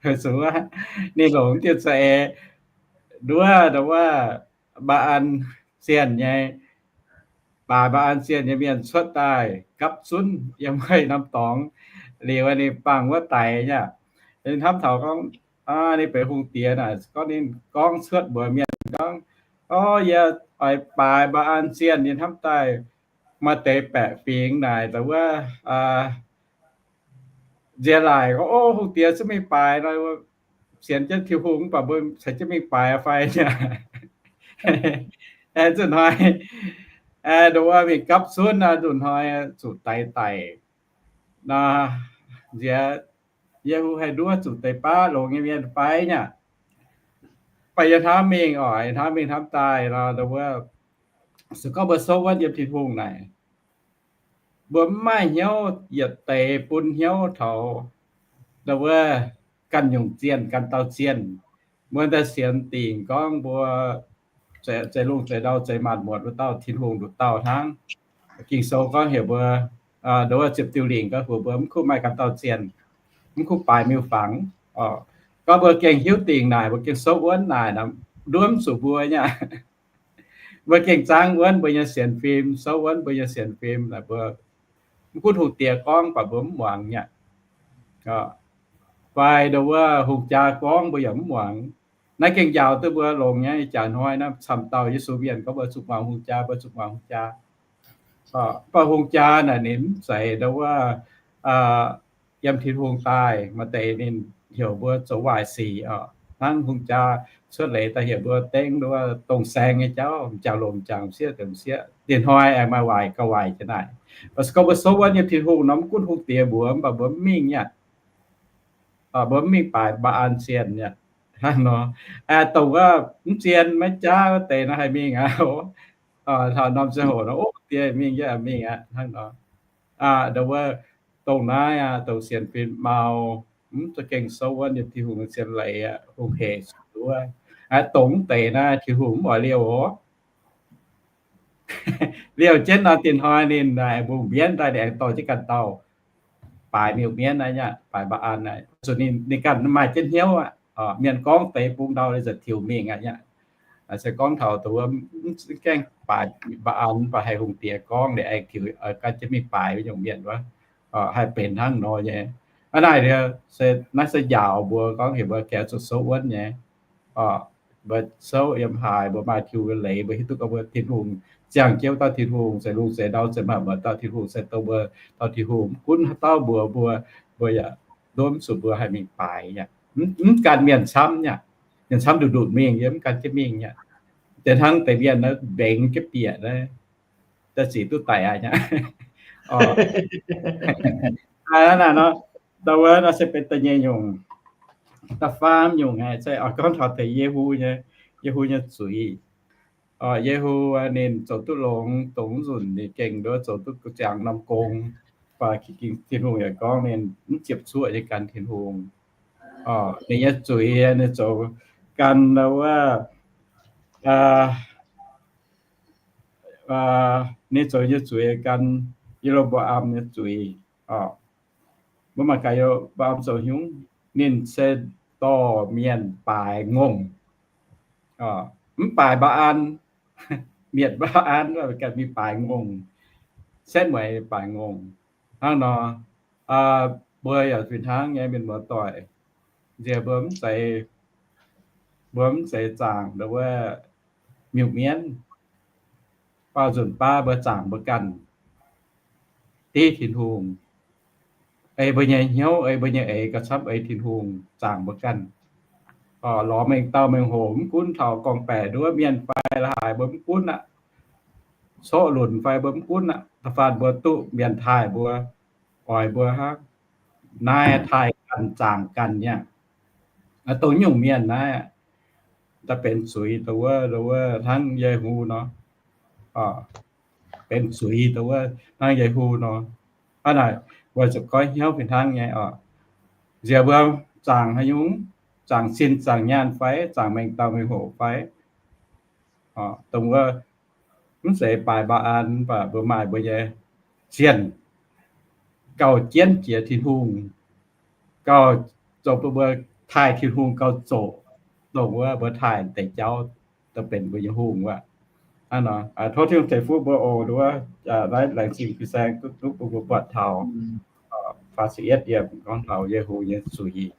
zuqc ninh longc diuh za'eix nduov, nduov, Mbaa^an zienh nyei, baaix Mbaa^an zienh nyei mienh cuotv daaih gapv zunv yiem wuov norm dorngx. Liuz ninh bangc wuov daix nyei. Ninh hnamv taux gorngv, ninh benx hungh diex naaic, gorngv ninh gorngv cuotv mbuox mienh gorngv, o, yie oix baaix Mbaa^an zienh, yie hnamv daaih maaih deix baeqc fingx naaic, dongh wuov nziex laaic gorngv, o, hungh diex zungv mingh baaix nor, sienx jienv Tin-Hungh mv baac mbuo caux jienv mingh baaix fai nyei. Nzunc hnoi, nduov, mingh gapv zunv nor, nzunc hnoi zuqc daix daic. Nor, nziex, Yehu haih nduov zuqc deix baav longx nyei mienh fai nyei. Mv baac yie hnamv mingh oc, yie hnamv mingh hnamv daaih nor, nduov, se gorngv mbuo souv wuonv yiem Tin-Hungh naaic, mbuo mv maaih hnyouv yietc deix bun hnyouv taux, nduov, ganh nyungc zienh, ganh dauh zienh. Mbuo daaih sienx dingc gorngv mbuo zeix lungh zeix ndau, zeix maanc muotc wuov dauh Tin-Hungh nduqc dauh hnangv. Ging-Sou gorngv heuc mbuo, nduov ziepc diuh lingc gorngv heuc mbuo mv kuv maaih ganh dauh zienh, mv kuv baaix miuc fangx. Gorngv mbuo gengh hiuv dingc naaic, mbuo gengh souv wuonv naaic, nduov mv zuqc mbuo nyei. Mbuo gengh zaangv wuonv mbuo nyei sienx fim, souv wuonv mbuo nyei sienx fim naaic, mbuo mv gunv hungh diex gorngv baac mbuo mv muangx nyei. Fai nduov wuov hungh jaa gorngv mbuo yaac mv muangx. Naaiv gengh njaaux duqv mbuo longx nyei. Jaax hnoi naaiv camv dauh Yesu mienh gorngv mbuo zuqc muangx hungh jaa, mbuo zuqc muangx hungh jaa. Mv baac hungh jaa naaic ninh mv zeiz nduov wuov yiem Tin-Hungh daaih. Maaih deix ninh heuc mbuo zoux waaic sic oc. Hnangv hungh jaa cuotv leiz daaih heuc mbuo dengv nduov wuov dongh saeng nyei jauv, m'jangc longc m'jangc, m'sieqv dongh m'sieqv. Diex hnoi aengx maaih waaic gauh waaic jienv naaic. Mv baac se gorngv mbuo souv wuonv yiem Tin-Hungh nor, mv gunv hungh diex mbuox mv baac mbuo mv mingh nyei. Mbuo mv mingh baaix mba'an zienh nyei. Hnangv nor, dongh wuov mv zienh maiv jaav wuov deix nor haih mingh aqv. Taux norm ziangh hoc nor, ov, diex mingh yie mingh aqv. Hnangv nor, nduov wuov dongh naaiv aqv, dongh sienx fim mau, mv za'gengh souv wuonv yiem Tin-Hungh nyei zien leiz aqv, hungh hec zuqc nduov. Dongh mv deix naaiv Tin-Hungh mv oix liouh oc. Liouh jienv nor, diex hnoi ninh naaic mbungh mienv daaih, ninh aengx dorh jienv ganh dauh baaix miuc-mienv naaiv nyei, baaix mba'an naaic. Zuqc ninh, ninh ganh maaih jienv hnyouv aqv. Mienh gorngv deix bung ndau, ninh ziouc tiux mingh aqv nyei. Se gorngv taux dongh wuov mv gaengh baaix mba'an, mv baac haih hungh diex gorngv, ninh aengx tiux gan jienv mingh baaix nyungc mienh wuov, haih benx hnangv nor nyei. Aa, naaiv se, naaiv se njaaux mbuo gorngv heuc mbuo gengh zuqc souv wuonv nyei. Mbuo souv yiem haaix, mbuo maaih Tin-Hungh nyei leiz, mbuo hiuv duqv gorngv mbuo Tin-Hungh, ziangh jienv wuov dauh Tin-Hungh, zeix lungh zeix ndau, zeix maanc muotc dauh Tin-Hungh, se dongh mbuo dauh Tin-Hungh. Mv gunv haaix dauh mbuox mbuo, mbuo yaac nduov mv zuqc mbuo haih mingh baaix nyei. Mv gan mienh camv nyei. Mienh camv nduqc nduqc mingh, yie mv gan jienv mingh nyei. Deix hnangv deix mienh naaiv mbengx jienv bieqc naaiv, daaih zic duqv daic aqv nyei. Naaiv naaic nor, ndau wuov nor se benx da'nyeic nyungc. Da'faam nyungc aeqv, se gorngv taux deix Yehu nyei, Yehu nyei zuiz. Yehu ninh zoux duqv longx, dongh nzunc ninh gengh nduov zoux duqv ziangx norm gong. Fai Tin-Hungh yaac gorngv ninh mv ziepc zuoqv nyei gan Tin-Hungh. Ninh nyei zuiz ninh zoux gan wuov, ninh zoux nyei zuiz gan Ye^lo^mbo^am nyei zuiz. Mbuo mangc gaax Ye^lo^mbo^am zoux haaix nyungc. Ninh se dorh mienh baaix ngongh. Mv baaix Mbaa^an, mietc Mbaa^an, ganh mingh baaix ngongh, setv mueiz baaix ngongh. Hnangv nor, mbuo yaac fih hnangv nyei, mienh muoz-doic. Nziex mbuo mv zeiz, mbuo mv zeiz zaangc nduov wuov miuc-mienv. Baac nzunc baav mbuo zaangc mbuo ganh div Tin-Hungh, ei mbuo nyei hnyouv, ei mbuo nyei eix gauh camv ei Tin-Hungh zaangc mbuo ganh. Lorz mengh dauh mengh hoc, mv gunv taux gorngv-baeqc nduov mienh fai la'haaix mbuo mv gunv aqv, coqv lunc fai mbuo mv gunv aqv, da'faanh mbuo duqv mienh taaih mbuo, oix mbuo hnangv. Naaiv taaih ganh zaangc ganh nyei. Dongh nyungc mienh naaiv, da'benx zuiz dongh wuov, dongh wuov hnangv Yehu nor. Benx zuiz dongh wuov hnangv Yehu nor. Hnangv naaic, weic zuqc goiv hnyouv fih hnangv nyei oc. Nziex mbuo zaangc haaix nyungc, zaangc sin zaangc nyaanh fai, zaangc mengh dauh mengh hoc fai, dongh wuov mv zeiz baaix Mbaa^an, mv baac mbuo maaih mbuo nyei zienh gauh jienv jiex Tin-Hungh, gauh zoux bun mbuo taaih Tin-Hungh gauh zoqc, dongh wuov mbuo taaih deix jauv, dongh benx mbuo nyei hungh wuov. Hnangv nor, tov Tin-Hungh ceix fuqv mbuo oc. Nduov, naaiv laengz zingh fin-saeng duqv bun mbuo buatc taux faah ziepc yietv yiem gorngv taux Yehu nyei zuiz.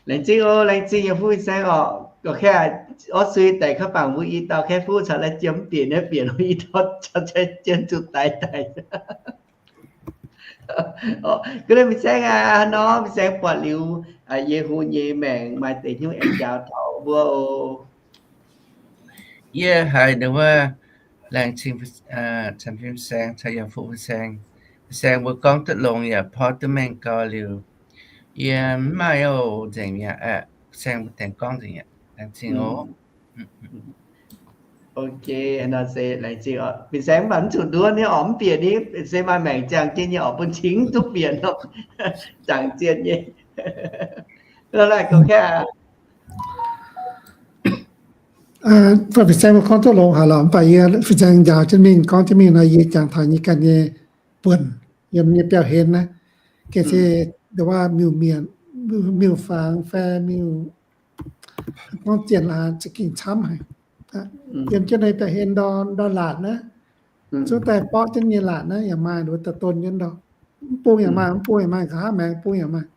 Laengz zingh oc, laengz zingh yiem fuqv fin-saeng oc. Gorqv-kaeqv, orv sui daic kaav bangc mbuo i dauh kaeqv fuqv caux lai jiem mv bieqc nyei, bieqc nor i dauh caux cai jien zuqc daix daic. Ga'naaiv fin-saeng aac, nor fin-saeng buatc liuz Yehu nyei maengc maaih deix hnyouv aengx njaaux taux mbuo oc. Yie haiz ninh wuov laengz zingh caux fin-saeng, caux yiem fuqv fin-saeng. Fin-saeng mbuo gorngv duqv longx yaac porv duqv mengh gau liuz, yie mv maaih oc nzengc mi'aqv. Fin-saeng mbuo dengx gorngv nzengc mi'aqv. Laengz zingh oc. Ok, nor se laengz zingh oc. Fin-saeng mv baac mv zuqc nduov nyei oc, mv bieqc ni, se maaih maengc ziangh jienv nyei oc, bun cingx duqv bieqc nor, zaangc zien nyei. Nor laaic gorqv-kaeqv aac. Fai fin-saeng mbuo gorngv duqv longx haic lorqc, mv baac yie fin-saeng njaaux jienv mingh gorngv jienv mingh nor, yie jangx taux yie ganh nyei buonc yiem nyei biauv-hlen naaiv, gengh se nduov waac miuc mienc, miuc fangx fai miuc, gorngv zienh laatc za'gengh camv haic. Yiem jienv nyei biauv-hlen ndor laatc naaiv, zungv daaih borqv jienv nyei laatc naaiv yaac maaih, nduov daaih don jienv ndor. Mv bung yaac maaih, mv bung yaac maaih, nqa'haav maengx bung yaac maaih.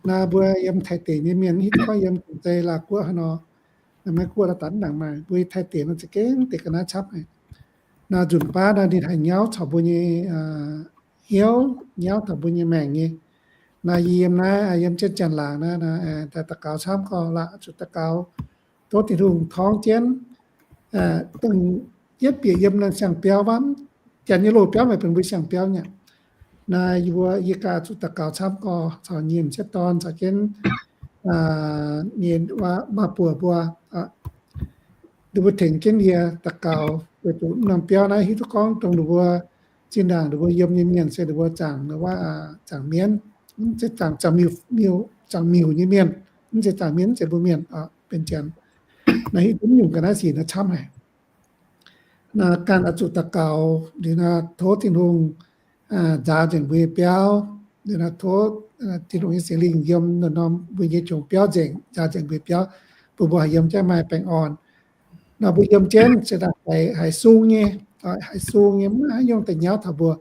Naaiv mbuo yiem Taiv deic nyei mienh hiuv duqv gorngv yiem Zingh Zei, Laauh Guoqv haaix nor, Meiv Guoqv la'daaih mv nangc maaih. Mbuo Taiv deic nor za'gengh deix ga'naaiv camv haic. Naaiv nzunc baav naaiv ninh haih nyauv caux mbuo nyei hnyouv, nyauv caux mbuo nyei maengc nyei. Naaiv yie yiem naaiv, yiem jienv janx-laangc naaiv, daaih daux gaux camv gorqv la'zuqc daux gaux, tov Tin-Hungh torngv jienv, dongh yietv bieqc yiem naaiv siang-biauv wuov, janx nyei loz-biauv meih benx mbuo siang-biauv nyei. Naaiv yie mbuo yie gaax zuqc daux gaux camv gorqv caux nyei m'sieqv dorn caux jienv nyei maa-buoc mbuo, ninh mbuo tengx jienv yie daux gaux weic zuqc norm biauv naaiv hiuv duqv gorngv dongh ninh mbuo zinh ndaangc ninh mbuo yiem nyei mienh se ninh mbuo zaangc, zaangc mienv, mv zeiz zaangc, zaangc miuc, zaangc miuc nyei mienh, mv zeiz zaangc mienv, mv zeiz mbuo mienh, benx janx. Naaiv hiuv duqv nyungc ga'naaiv sic naaiv camv haic. Naaiv ganh oix zuqc daux gaux liuz naaiv tov Tin-Hungh nzaaux nzengc mbuo nyei biauv, liuz naaiv tov Tin-Hungh nyei Singx Lingh yiem norm-norm mbuo nyei qongx biauv nzengc, nzaaux nzengc mbuo nyei biauv, bun mbuo haih yiem jaav maaih baengh orn. Nor mbuo yiem jienv se daaih haiz sung nyei, haiz sung nyei, maiv maaih haaix nyungc daaih nyauv taux mbuo,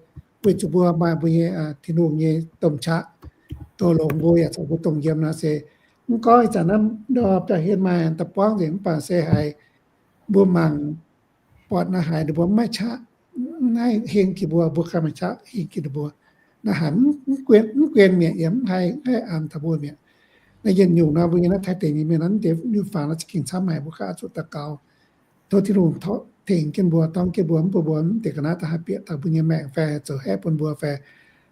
weic zuqc mbuo maaih mbuo nyei Tin-Hungh nyei domh qaqv doh longx mbuo yaac caux mbuo dongh yiem nor se, mv gorngv ih zanc naaiv ndor biauv-hlen maaih daaih buangv nzengc mv baac se haiz mbuo mangc buatc naaiv haiz ninh mbuo maiv qaqv, maiv heng jiex mbuo, mbuo ganh maiv qaqv heng jiex ninh mbuo. Naaiv haiz mv guen mi'aqv, yaac mv haih, mv haih an taux mbuo mi'aqv. Naaiv yietc nyungc nor mbuo nyei naaiv Taiv deic nyei mienh naaiv deix miuc-fangx naaiv za'gengh camv haic, mbuo ganh oix zuqc daux gaux tov Tin-Hungh tengx jienv mbuo, dorng jienv mbuo, mv bun mbuo mv deix ga'naaiv daaih haih bieqc taux mbuo nyei maengc fai zoux haeqv bun mbuo fai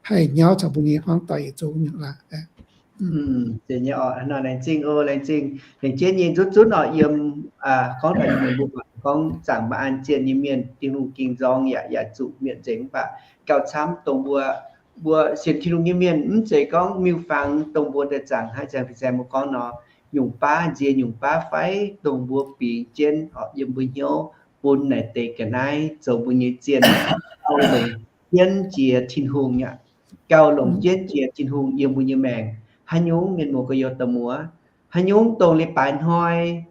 haih nyauv caux mbuo nyei hmuangv doic yietc zungv nyungc laaic. Laengz zingh oc, laengz zingh oc, laengz zingh. Laengz jienv nyei nzutv zunv oc, yiem gorngv daaih mbuo gorngv zaangc maaih an zienh nyei mienh, Tin-Hungh ging nzorng yaac, yaac zuqc mietc nzengc mv baac gauh camv dongh mbuo, mbuo sienx Tin-Hungh nyei mienh mv zeiz gorngv miuc-fangx dongh mbuo daaih zaangc haaix zanc fin-saeng mbuo gorngv nor, nyungc baav nzie nyungc baav fai dongh mbuo bingx jienv oc yiem mbuo hnyouv bun naaic deix ga'naaiv zoux mbuo nyei zienh, gauh longc jienv jiex Tin-Hungh aqv. Gauh longc jienv jiex Tin-Hungh yiem mbuo nyei maengc. Haaix nyungc mienh muoz gorx-youz da'muoz, haaix nyungc dongh leiz-baaix hnoi,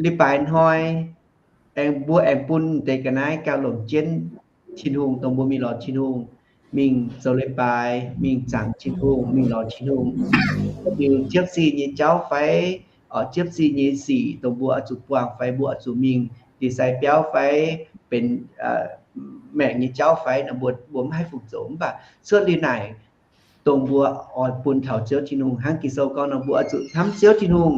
leiz-baaix hnoi, aengx mbuo aengx bun deix ga'naaiv gauh longc jienv Tin-Hungh, dongh mbuo mingh lorz Tin-Hungh, mingh zoux leiz-baaix, mingh zaangc Tin-Hungh, mingh lorz Tin-Hungh. Liuz jiepv sic nyei jauv fai, jiepv sic nyei sic dongh mbuo oix zuqc buangh fai mbuo oix zuqc mingh dih sai biauv fai benx maengc nyei jauv fai nor, mbuo, mbuo maiv haih fungc zoux. Mv baac cuotv liuz naaic, dongh mbuo oix bun taux Ziouv Tin-Hungh hnangv Ging-Sou gorngv nor, mbuo oix zuqc hnamv Ziouv Tin-Hungh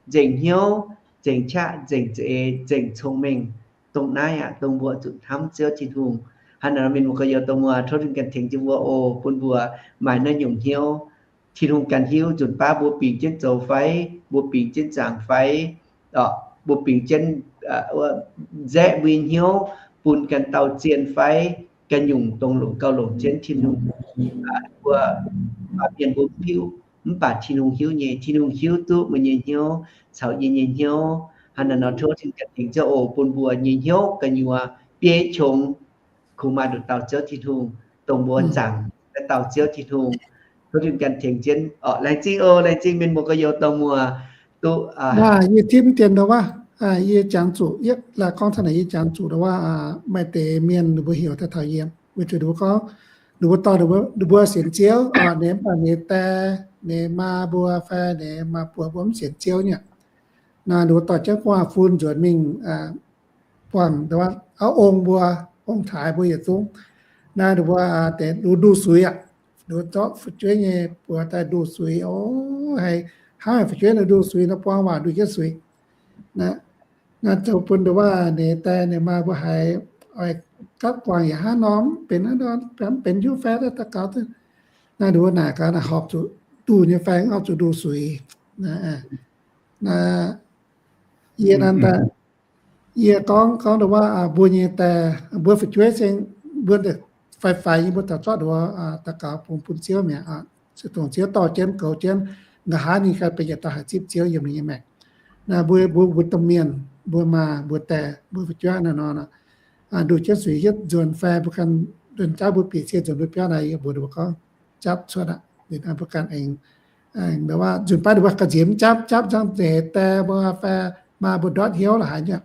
nzengc hnyouv, nzengc qaqv, nzengc za'eix, nzengc cong-mengh. Dongh naaiv aqv, dongh mbuo oix zuqc hnamv Ziouv Tin-Hungh. Hnangv naaic nor, mienh muoz gorx-youz dongh mbuo tov Tin-Hungh ganh tengx jienv mbuo oc, bun mbuo maaih naaiv nyungc hnyouv. Tin-Hungh ganh hiuv nzunc baav mbuo bingx jienv zoux fai, mbuo bingx jienv zaangc fai, mbuo bingx jienv nzaeqv mbuo nyei hnyouv bun ganh dauh zienh fai ganh nyungc dongh longc gauh longc jienv Tin-Hungh. Mbuo, mienh mbuo mv hiuv, mv baac Tin-Hungh hiuv nyei. Tin-Hungh hiuv duqv meih nyei hnyouv caux yie nyei hnyouv. Hnangv naaic nor tov Tin-Hungh ganh tengx jienv oc, bun mbuo nyei hnyouv ganh nyuoz biei qongx, kungx maaih nduqc dauh Ziouv Tin-Hungh dongh mbuo zaangc daaih dauh Ziouv Tin-Hungh. Tov Tin-Hungh ganh tengx jienv oc. Laengz zingh oc, laengz zingh mienh muoz gorx-youz dongh mbuo duqv. Yie tipv dien ndau wuov, yie jangx zuqc, yie laaix gorngv taux naaic yie jangx zuqc ndau wuov, maaih deix mienh ninh mbuo heuc daaih taux yie, weic zuqc ninh mbuo gorngv, ninh mbuo dorh ninh mbuo sienx Ziouv, ninh mv baac ninh die, ninh maa mbuo fai ninh maa-buoc mbuo mv sienx Ziouv nyei. Naaiv ninh mbuo dorh jienv gu'nguaaz-fun nzuonx mingh buangh ndau wuov auv ong mbuo, ong-taaix mbuo yietc zungv. Naaiv ninh mbuo deix nduqc nduqc suix aqv. Ninh mbuo zorqv fu'jueiv nyei buoz daaih nduqc suix oc. Haiz hnangv haic fu'jueiv nduqc nduqc suix nor, buang waac nduqc jienv suix. Naaiv zoux bun ndau wuov ninh die ninh maa mbuo haiz oix gapv guangc yaac hnangv nor, mv benx hnangv nor, mv benx hiuv fai daaih daux gaux duqv. Naaiv ninh mbuo naaic gaax naaic horpc zuqc nduqc nyei fai horpc zuqc nduqc suix. Naaiv yie naaiv daaih, yie gorngv, gorngv ndau wuov mbuo nyei die, mbuo fu'jueiv se mbuo faix-faix nyei mbuo taux zorqv ndau wuov daux gaux bun, bun Ziouv mi'aqv. Se dongh Ziouv dorh jienv goux jienv, nqa'haav ninh ganh benx yietc dauh haih zipv Ziouv yiem ninh nyei maengc. Naaiv mbuo, mbuo, mbuo domh mienh, mbuo maa, mbuo die, mbuo fu'jueiv naaiv nor, nduqc jienv suix hietv nzuonx fai mbuo ganh ndunh jauv mbuo bieqc cie nzuonx mbuo biauv naaic, yie mbuox ninh mbuo gorngv japv cuotv aqv. Ninh mbuo ganh aengx, aengx nzuonx baav ninh mbuo ga'nziex mv japv, japv nzangv nzengc die mbuo fai maa mbuo ndortv hnyouv la'haaix nyungc.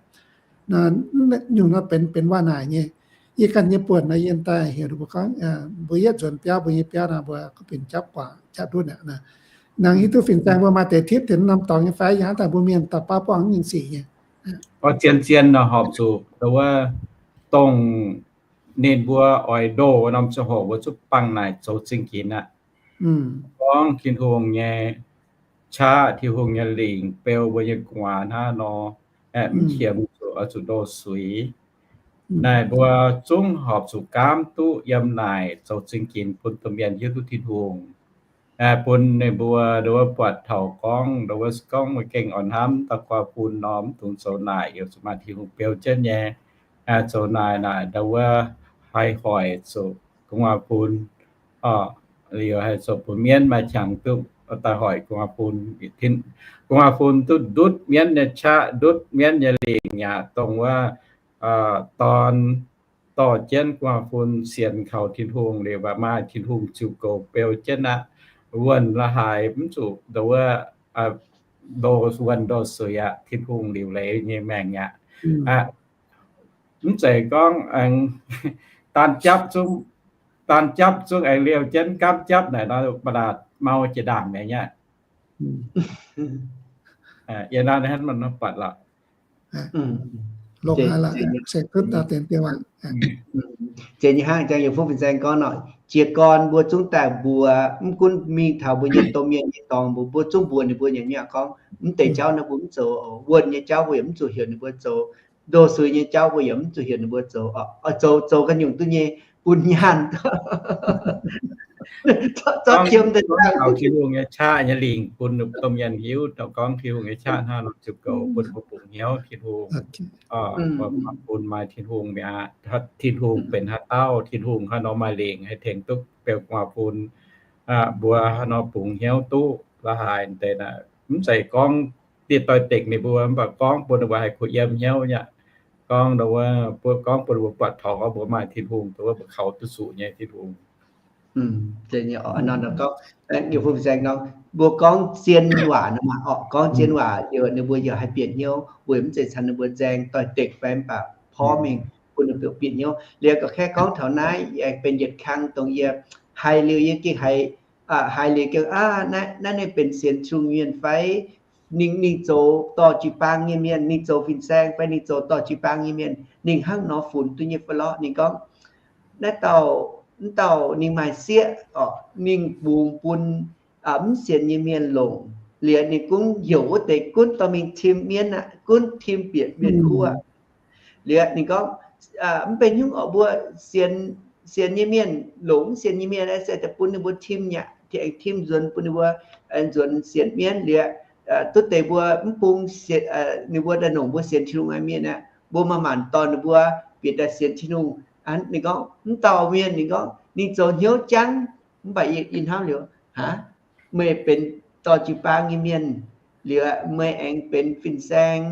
Nyungc nor benx, benx waac naaic nyei. Yie ganh nyei buonc nor yie daaih heuc ninh mbuo gorngv, mbuo yietv nzuonx biauv, mbuo nyei biauv naaic mbuo gorngv benx japv guangc, japv ndutv aqv. Nangc hiuv duqv fin-saeng mbuo maaih deix tipv deix norm dorngx nyei fai, yangh daaih mbuo mienh dauh baav buangh nyei sic nyei. Zien-zien nor horpc zuqc wuov dongh ninh mbuo oix ndoh norm ziangh hoc mbuo zungv bangc naaic zoux zingh ginx aqv. Gorngv Tin-Hungh nyei qaqv, Tin-Hungh nyei lingc beu mbuo nyei gu'nguaaz hnangv nor, mv qiemx zuqc oix zuqc ndoh suix. Naaic mbuo zungv horpc zuqc gaamv duqv yiem naaic zoux zingh ginx bun domh mienh hiuv duqv Tin-Hungh. Bun ninh mbuo nduov buatc taux gorngv, nduov se gorngv meih gengh oix hnamv dauh gu'nguaaz-fun nor, mv dungx zoux naaic, yaac zuqc maaih Tin-Hungh beu jienv nyei. Zoux naaic naaic nduov haih hoic zuqc gu'nguaaz-fun, liuz haih zoux bun mienv maaih qangx duqv daaih hoic gu'nguaaz-fun. Gu'nguaaz-fun duqv ndutv mienv nyei qaqv, ndutv mienv nyei lingc yaac dongh wuov dorn dorh jienv gu'nguaaz-fun sienx kaux Tin-Hungh liuz, maaih Tin-Hungh ziux goux beu jienv aqv. Wuonh la'haaix mv zuqc nduov, ndoh wuonh ndoh suix aqv. Tin-Hungh liuc leiz nyei maengc aqv. Mv zeiz gorngv aengx daan japv zungv, daan japv zungv aengx liouh jienv gaamv japv naaic nor, ba'laqc mau jiex ndaangc mi'aqv. Yie naaiv hnangv nor buatc lorqc. Zeiz nyei hnangv, jang yie fuqv fin-saeng gorngv nor, jiez gorn mbuo zungv daaih mbuox, mv gunv mingh taux mbuo nyei domh mienh nyei dorngx mbuo, mbuo zungv mbuox ninh mbuo nyei, nyei gorngv, mv deix jauv naaiv mbuo mv zoux, wuonh nyei jauv mbuo yaac mv zuqc heuc ninh mbuo zoux, ndoh suix nyei jauv mbuo yaac mv zuqc heuc ninh mbuo zoux, zoux, zoux ganh nyungc duqv nyei, bun nyaanh. Zorqv qiemx deix Tin-Hungh nyei qaqv nyei lingc bun domh mienh hiuv, gorngv Tin-Hungh nyei qaqv hnangv nor ziux goux bun mbuo bungx hnyouv Tin-Hungh, bun maaih Tin-Hungh mi'aqv. Tin-Hungh benx haaix dauh, Tin-Hungh haaix nor maaih lingc haih tengx duqv beu gu'nguaaz-fun, mbuo haaix nor bungx hnyouv duqv la'haaix deix naaic. Mv zeiz gorngv dieh doix-dekc ninh mbuo, mv baac gorngv bun ninh mbuo haih kuh yiem hnyouv aqv. Gorngv, gorngv bun ninh mbuo buatc taux gorngv mbuo maaih Tin-Hungh, dongh wuov mbuo kaux duqv zuqc nyei Tin-Hungh. Mbuo gorngv zien waac nor, gorngv zien waac liuz ninh mbuo yaac haih bieqc hnyouv, weic mv zeiz caux ninh mbuo nzaeng doix-dekc fai mv baac porv mingh bun ninh mbuo bieqc hnyouv. Liuz ga'kengx gorngv taux naaiv aengx benx yietc kang dongh yie haiz liuz yie gengh haiz, haiz liuz gengh aav, naaiv ninh benx sienx Tin-Hungh mienh fai? Ninh, ninh zoux dorh jiu-baang nyei mienh, ninh zoux fin-saeng fai ninh zoux dorh jiu-baang nyei mienh, ninh hnangv nor funx duqv nyei fai lorqc? Ninh gorngv, naaiv dauh, mv dauh ninh maaih sieqv oc, ninh bungx bun mv sienx nyei mienh longc. Liuz ninh gunv heuc wuov deix gunv dorh mingh tim mienv aqv, gunv tim bieqc mienh kuv aqv. Liuz ninh gorngv, mv benx nyungc oc, mbuo sienx, sienx nyei mienh longc mv sienx nyei mienh, se daaih bun ninh mbuo tim nyei aqv, aengx tim nzuonx bun ninh mbuo nzuonx sienx mienv. Liuz duqv deix mbuo mv bung, ninh mbuo daaih longc mbuo sienx Tin-Hungh nyei mienh aqv, mbuo maaih maanc dorh ninh mbuo bieqc daaih sienx Tin-Hungh. Ninh gorngv mv dauh mienh, ninh gorngv ninh zoux hnyouv jangv, mv baac yie hnamv liuz, aav, meih benx dorh jiu-baang nyei mienh, liuz meih aengx benx fin-saeng,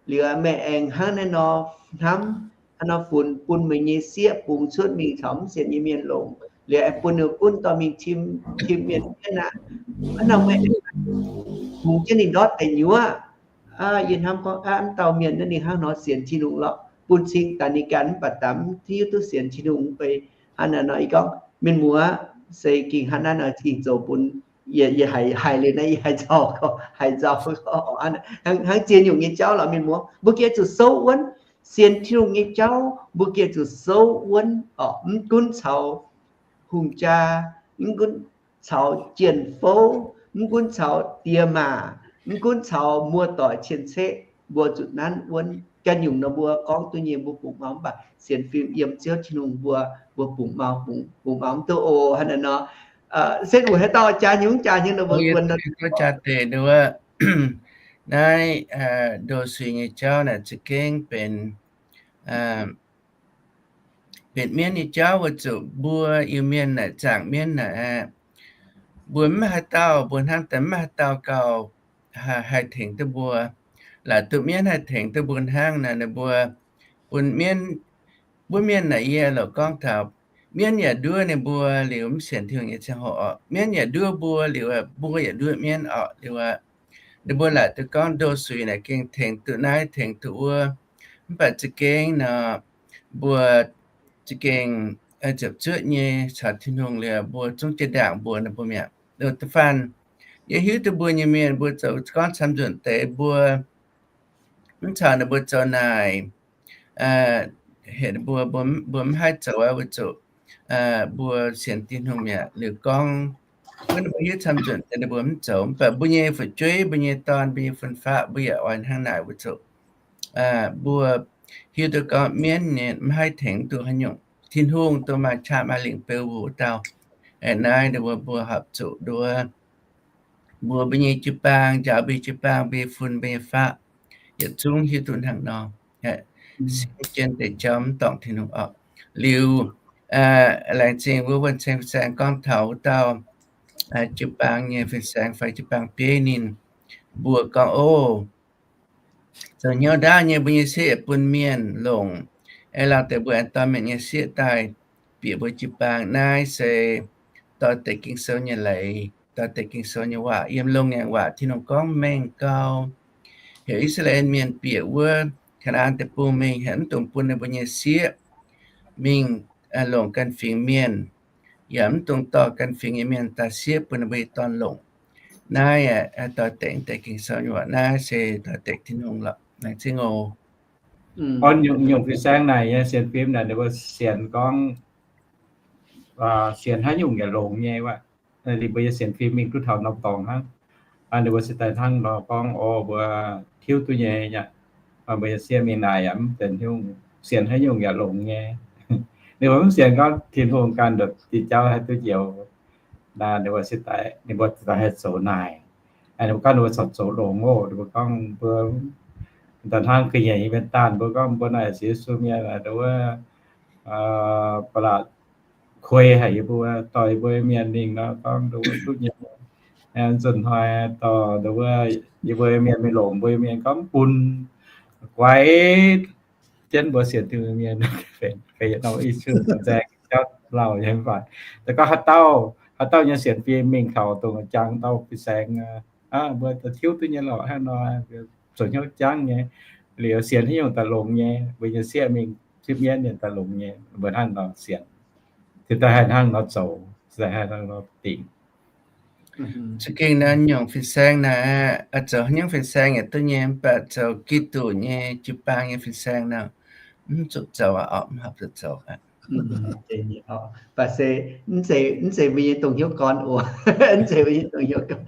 liuz meih aengx hnangv naaiv nor hnamv, hnangv nor funx bun meih nyei sieqv bungx cuotv mingh caux mv sienx nyei mienh longc, liuz aengx bun ninh gunv dorh mingh tim, tim mienh mienv aqv. Hnangv nor meih bungx jienv ninh ndortv deix nyuoqv. Yie hnamv gorngv, aav, mv dauh mienh naaiv ninh hnangv nor sienx Tin-Hungh lorqc, bun cing daaih ninh ganh mv baac daaih mv hiuv duqv sienx Tin-Hungh fai hnangv naaiv nor. Yie gorngv, mienh muoz, se ging hnangv naaiv nor ging zoux bun yie, yie haiz, haiz liuz naaiv yie haiz nzauh, haiz nzauh hnangv, hnangv ziex nyungc nyei jauv lorqc, mienh muoz. Mbuo gengh zuqc souv wuonv sienx Tin-Hungh nyei jauv, mbuo gengh zuqc souv wuonv oc. Mv gunv caux hungh jaa, mv gunv caux jien-fouv, mv gunv caux diex maac, mv gunv caux muoz-doic cien-ceqv, mbuo zuqc nanv wuonv. Ganh nyungc nor mbuo gorngv duqv nyei, mbuo bungx mau, mv baac sienx fim yiem Ziouv Tin-Hungh mbuo, mbuo bungx mau, bungx mau mv duqv oc. Hnangv naaiv nor, se wuov haaix dauh jaa hnyouv, jaa hnyouv nor mbuo jaa deix nduov. Naaiv ndoh suix nyei jauv naaic za'gengh benx, benx mienv nyei jauv weic zuqc mbuo Iu-Mienh naaic, zaangc mienv naaic, mbuo mv maaih haaix dauh, mbuo hnamv daaih mv maaih haaix dauh gauh haih tengx duqv mbuo. laaic duqv mienv haih tengx duqv mbuo hnangv naaic, ninh mbuo bun mienv, mbuo mienh naaic yie loc gorngv taux mienv yaac nduov ninh mbuo liuz mv sienx Tin-Hungh nyei ziangh hoc orqc. Mienv yaac nduov mbuo liuz, mbuo yaac nduov mienv orqc. Liuz ninh mbuo laaic duqv gorngv ndo suix naaic gengh tengx duqv naaiv tengx duqv wuov. Mv baac za'gengh nor, mbuo za'gengh ziepc zuoqv nyei caux Tin-Hungh liuz, mbuo zungv jiex ndaangc mbuox ninh mbuo mi'aqv. Da'faanh yie hiuv duqv mbuo nyei mienh mbuo zoux gorngv camv nzunc deix mbuo mv caux ninh mbuo zoux naaic, mbuo, mbuo mv haih zoux aqv, weic zuqc mbuo sienx Tin-Hungh mi'aqv. Liuz gorngv wuov ninh mbuo hiuv camv nzunc deix ninh mbuo mv zoux. Mv baac mbuo nyei fu'jueiv, mbuo nyei dorn, mbuo nyei fun-faqv, mbuo yaac oix hnangv naaic weic zuqc mbuo hiuv duqv gorngv mienv nyei mv haih tengx duqv haaix nyungc. Tin-Hungh dongh maaih qaqv maaih lingc beu wuov dauh. Aeqv, naaiv ninh mbuo, mbuo horpc zuqc nduov mbuo, mbuo nyei jiu-baang, njaaux mbuo nyei jiu-baang, mbuo nyei fun, mbuo nyei faqv, yietc zungv hiuv duqv hnangv nor, sin jienv deix jauv mv dorngc Tin-Hungh orqc. Liuz, laengz zingh wuov wuonh ceng fin-saeng gorngv taux wuov dauh jiu-baang nyei fin-saeng fai jiu-baang bieiv ninh mbuo gorngv, Ov, zoux hnyouv ndaauv nyei mbuo nyei sieqv yietc bun mienh longc, aengx lauh deix mbuo aengx dorh mienh nyei sieqv daaih bieqc mbuo jiu-baang. Naaiv se doix deix Ging-Sou nyei leiz, doix deix Ging-Sou nyei waac, yiem Loz-Ngaengc Waac Tin-Hungh gorngv mengh gau, heuc I^saa^laa^en Mienh bieqc wuov Kaa^naa^an Deic-Bung mingh, heuc mv dungx bun ninh mbuo nyei sieqv mingh longc ganh fingx mienh, yaac mv dungx dorh ganh fingx nyei mienh daaih sieqv bun ninh mbuo nyei dorn longc. Naaiv doix deix deix Ging-Sou nyei waac, naaiv se doix deix Tin-Hungh lorqc. Laengz zingh oc. Nyungc fin-saeng naaic nyei sienx fim naaic ninh mbuo sienx gorngv sienx haaix nyungc yaac longx nyei wuov. Ninh mbuo nyei sienx fim mingh duqv taux norm dorngx hnangv. Ninh mbuo se daaih hnangv nor gorngv, O, mbuo tiuv duqv nyei aqv. Mbuo nyei sieqv mingh naaic yaac mv benx haaix nyungc, sienx haaix nyungc yaac longx nyei. Ninh mbuo mv sienx gorngv Tin-Hungh ganh ndopv-jauv haih duqv njoux. Naaiv ninh mbuo se daaih, ninh mbuo daaih haih zoux naaic. Ninh mbuo gorngv ninh mbuo corc zoux longx oc. Ninh mbuo gorngv mbuo daaih hnangv ga'nyiec nyei mienh daanh mbuo gorngv mbuo naaic Yesu mienh wuov, ba'laqc kuei haic yie mbuo, dorh yie mbuo mienh mingh nor gorngv nduov duqv nyei. Nzunc hnoi dorh nduov yie mbuo mienh mingh longc mbuo mienh gorngv bun guaix jienv mbuo sienx Tin-Hungh mienh. Yietc norm Yesu nzaeng jauv lauh nyei mv baac, gorngv haaix dauh, haaix dauh nyei sienx fim mingh taux dongh jangx dauh fin-saeng, mbuo daaih tiuv duqv nyei lorqc hnangv nor, zoux hnyouv jangv nyei, liuz sienx haaix nyungc daaih longx nyei, mbuo nyei sieqv mingh zipv mienv nyei daaih longx nyei, mbuo hnangv nor sienx, se daaih haih hnangv nor zoux, se daaih haih hnangv nor dingc. Za'gengh naaiv nyungc fin-saeng naaiv, zoux haaix nyungc fin-saeng yaac duqv nyei, mv baac zoux Giduc nyei jiu-baang nyei fin-saeng nor, mv zuqc zoux aqv, mv horpc zuqc zoux aqv. Mv zeiz, mv zeiz mbuo nyei dongh hnyouv gorn oc. Mv zeiz mbuo nyei dongh hnyouv gorn.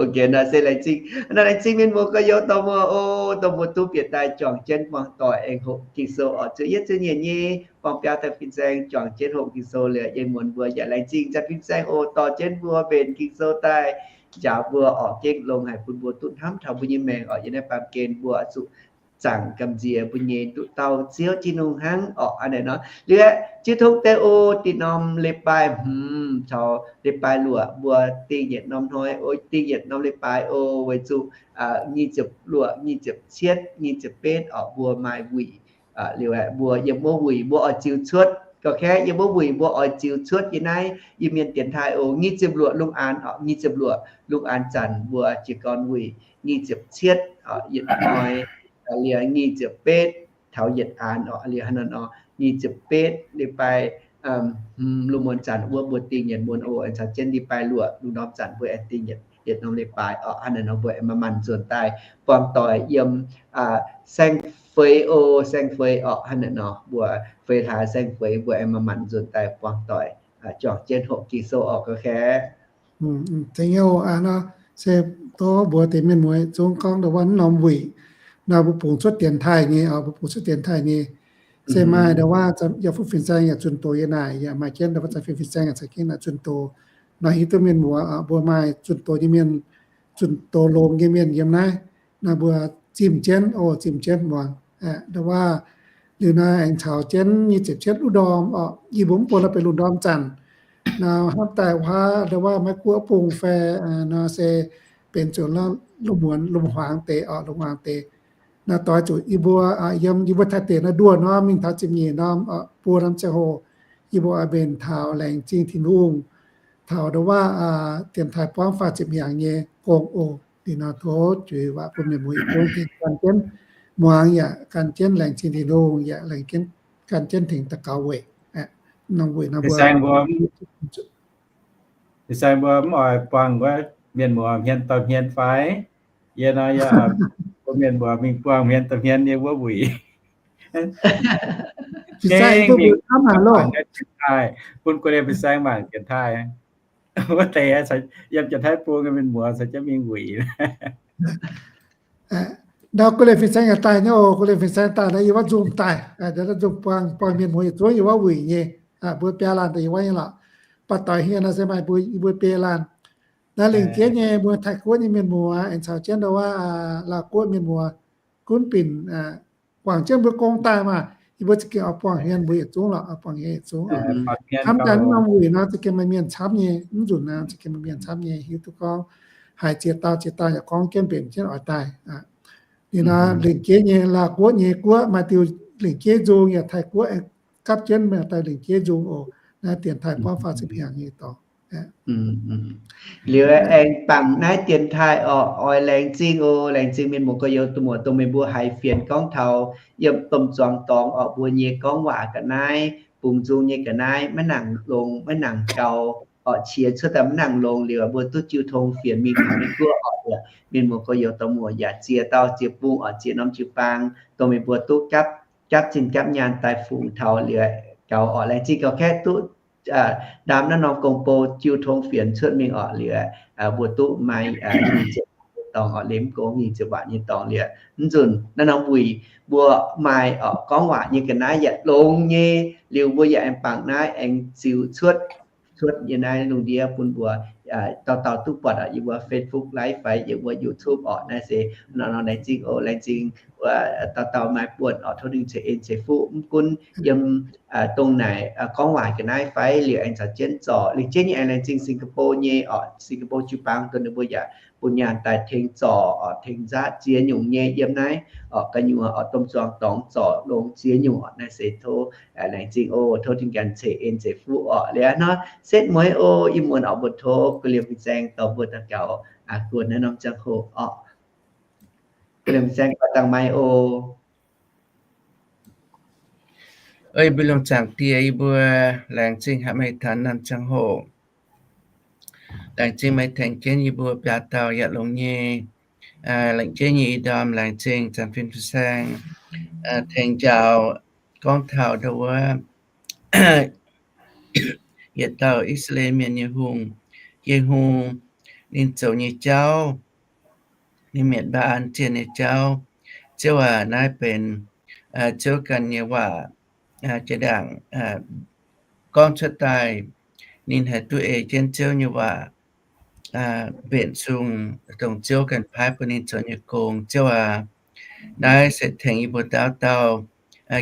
Ok, naaiv se laengz zingh, naaiv laengz zingh mienh muoz gorx-youz dorh mbuo, o, dorh mbuo duqv bieqc daaih juangc jienv buangh doic aengx hoqc Ging-Sou oc. Zuqc yietv zuqc nyeic nyei buang biauv daaih fin-saeng juangc jienv hoqc Ging-Sou liuz, yie muonz mbuo yaac laengz zingh za'gengh fin-saeng oc, dorh jienv mbuo mbenc Ging-Sou daaih njaaux mbuo oc, gengh longx haic bun mbuo duqv hnamv taux mbuo nyei maengc oc. Yiem naaiv baamh gen mbuo zuqc zaangc gamh nziex mbuo nyei nduqc dauh Ziouv Tin-Hungh hnangv orqc. Hnangv naaiv nor, liuz jienv tov deix o, dinh norm leiz-baaix hmz caux leiz-baaix luoqc mbuo dingh yietc norm hnoi o, dingh yietc norm leiz-baaix o, weic zuqc nyic ziepc luoqc, nyic ziepc cietv, nyic ziepc betv orqc, mbuo maaih wuic. Liuz aeqv, mbuo yiem wuov wuic mbuo oix ziux cuotv, ga'kaeqv yiem wuov wuic mbuo oix ziux cuotv yiem naaiv Iu-Mienh dienx taaih o, nyic ziepc luoqc lungh aanx orqc, nyic ziepc luoqc lungh aanx zanc mbuo jiez gorn wuic, nyic ziepc cietv yietc hnoi, liuz nyic ziepc betv taux yietc aanx orqc, liuz hnangv naaiv nor, nyic ziepc betv leiz-baaix hmz lungh muonz zanc wuov mbuo dingh yietc muonz o, aengx caux jienv leiz-baaix luoqc lungh ndorm zanc mbuo aengx dingh yietc norm leiz-baaix orqc. Hnangv naaiv nor mbuo aengx manc-manc nzuonx daaih buangh doic yiem saeng-feix o, saeng-feix orqc. Hnangv naaiv nor mbuo feix hlaax saeng-feix mbuo aengx manc-manc nzuonx daaih buangh doic juangc jienv hoqc Ging-Sou orqc, ga'kaeqv. Ceng nyei oc. Nor se tov mbuox deix mienh muoz zungv gorngv ndau wuov norm wuic nor mbuo bungx cuotv dienx taaih nyei oc, mbuo bungx cuotv dienx taaih nyei. Se maaih ndau wuov yaac fuqv fin-saeng yaac zunh doz yiem naaic, yaac maaih jienv ndau wuov za'gengh fin-saeng yaac za'gengh naaic zunh doz. Nor hiuv duqv mienh muoz mbuo maaih zunh doz nyei mienh, zunh doz longx nyei mienh yiem naaiv. Naaiv mbuo zimh jienv oc, zimh jienv muangx. Ndau wuov liuz naaiv aengx caux jienv nyic ziepc cietv lungh ndorm orqc, yie mbuo mv buatc la'benx lungh ndorm zanc nor hnamv daaih wuov ndau wuov maiv guoqv bung fai nor se benx zuqc lungh muonz lungh hmuangx deix oc, lungh hmuangx deix. Naaiv doix zuqc yie mbuo yiem yie mbuo Taiv deic naaiv nduoh norm mingh taux ziepc nyeic norm, buo norm ziangh hoc, yie mbuo oix mbenc taux laengz zingh Tin-Hungh taux ndongc waac dienx taaih buangv faah ziepc hnyangx nyei gong oc. Liuz nor tov juix waac bun mienh muoz yietc zungv ganh jienv muangx yaac ganh jienv laengz zingh Tin-Hungh yaac laengz ganh jienv tengx daux gaux weic, weic norm mbuo. Ih zanc mbuo mv oix buangh wuov mienh muoz hmien dorh hmien fai? Yie nor yaac bun mienh muoz mingh buangh hmien dorh hmien nyei wuov wuic. Gengh mingh buangh dienx taaih, bun guei liemh fin-saeng mangc dienx taaih. Wuov deix yiem Janx-Taiv bung mienh muoz caux jienv mingh wuic. Nor guei liemh fin-saeng yaac daaih nyei oc. Guei liemh fin-saeng daaih nor yie wuov nzung daaih, nzung buangh, buangh mienh muoz yietc zungv yie wuov wuic nyei. Mbuo biaa laanh daaih yie wuov nyei lorqc. Baac doix hmien nor se maaih mbuo, yie mbuo biaa laanh. Naaiv lengc jeiv nyei mbuo Taiv Guoqv nyei mienh muoz aengx caux jienv ndongc waac Laauv Guoqv mienh muoz gunv binc guangc jienv mbuo gong daaih maah. Yie mbuo za'gengh oix buangh hmien mbuo yietc zungv lorqc, oix buangh hmien yietc zungv. Hnamv daaih mv norm wuic nor za'gengh maaih mienh camv nyei, mv nzunc nor za'gengh maaih mienh camv nyei, hiuv duqv gorngv haiz ziex dauh ziex dauh yaac gorngv jienv mbenc jienv oix daaih. Ninh nor lengc jeiv nyei Laauv Guoqv nyei guoqv maaih diuh lengc jeiv nzung yaac Taiv Guoqv aengx gapv jienv maaih daaih lengc jeiv nzung oc. Naaiv dienx taaih buangv faah ziepc hnyangx nyei dorngx. Liuz aengx bangc naaiv dienx taaih oc, oix laengz zingh oc. Laengz zingh mienh muoz gorx-youz dongh muoz dongh meih mbuo haiz fienx gorngv taux yiem domh zuangx dorngx oc, mbuo nyei gorngv waac ga'naaiv, bungx nzung nyei ga'naaiv, maiv nangc longx maiv nangc gaux oc, qiex cuotv daaih maiv nangc longx liuz mbuo duqv jiu tong fienx mingh taux Meiv Guoqv oc. Mienh muoz gorx-youz dongh muoz yaac ziex dauh ziex bung oc, ziex norm jiu-baang dongh meih mbuo duqv gapv, gapv zinh gapv nyaanh daaih fungx taux liuz gaux oc. Laengz zingh gaux kaeqv duqv ndaam naaiv norm gong-bou jiu tong fienx cuotv mingh oc. Liuz mbuo duqv maaih nyic ziepc waac nyei dorngx oc, liuz mv gong nyic ziepc waac nyei dorngx liuz mv nzunc naaiv norm wuic mbuo maaih oc gorngv waac nyei ga'naaiv yaac longx nyei. Liuz mbuo yaac aengx bangc naaiv aengx ziux cuotv, cuotv yiem naaiv lungh ndiev bun mbuo dauh dauh duqv buatc oc, yiem wuov Facebook Live fai yiem wuov YouTube oc. Naaiv se nor nor laengz zingh oc, laengz zingh wuov dauh dauh maaih buonc oc, tov ninh ceix en ceix fuqv. Mv gunv yiem dongh naaic gorngv waac ga'naaiv fai liuz aengx caux jienv zorc. Lengc jeiv nyei aengx laengz zingh Singapore nyei oc, Singapore jiu-baang dongh ninh mbuo yaac bun nyaanh daaih tengx zorc oc, tengx nzatv ziex nyungc nyei yiem naaiv oc, gu'nyuoz oc domh zuangx dorngx zorc longx ziex nyungc oc. Naaiv se tov laengz zingh oc, tov ninh ganh ceix en ceix fuqv oc. Liuz nor setv mueiz oc, ih muonz oc mbuo tov guei liemh fin-saeng dorh mbuo daux gaux guon naaiv norm ziangh hoc oc. Guei liemh fin-saeng oix dangh maiv oc. Ih mbuo longc zaangc dieh, yie mbuo laengz zingh haic meih taux norm ziangh hoc. Laengz zingh meih tengx jienv yie mbuo biaa dauh yaac longx nyei. Laengz jienv nyei ih ndorm laengz zingh zanc fin-saeng tengx njaaux gorngv taux ndau wuov yietc dauh I^saa^laa^en Mienh nyei hungh, Ye^hu, ninh zoux nyei jauv, ninh mietc mbaan zienh nyei jauv. Ziouv aac, naaiv benx Ziouv ganh nyei waac jiex ndaangc gorngv cuotv daaih. Ninh haih duqv ei jienv Ziouv nyei waac mbenc sung, dongh Ziouv ganh paaiv bun ninh zoux nyei gong. Ziouv aac, naaiv se tengx yie mbuo dauh dauh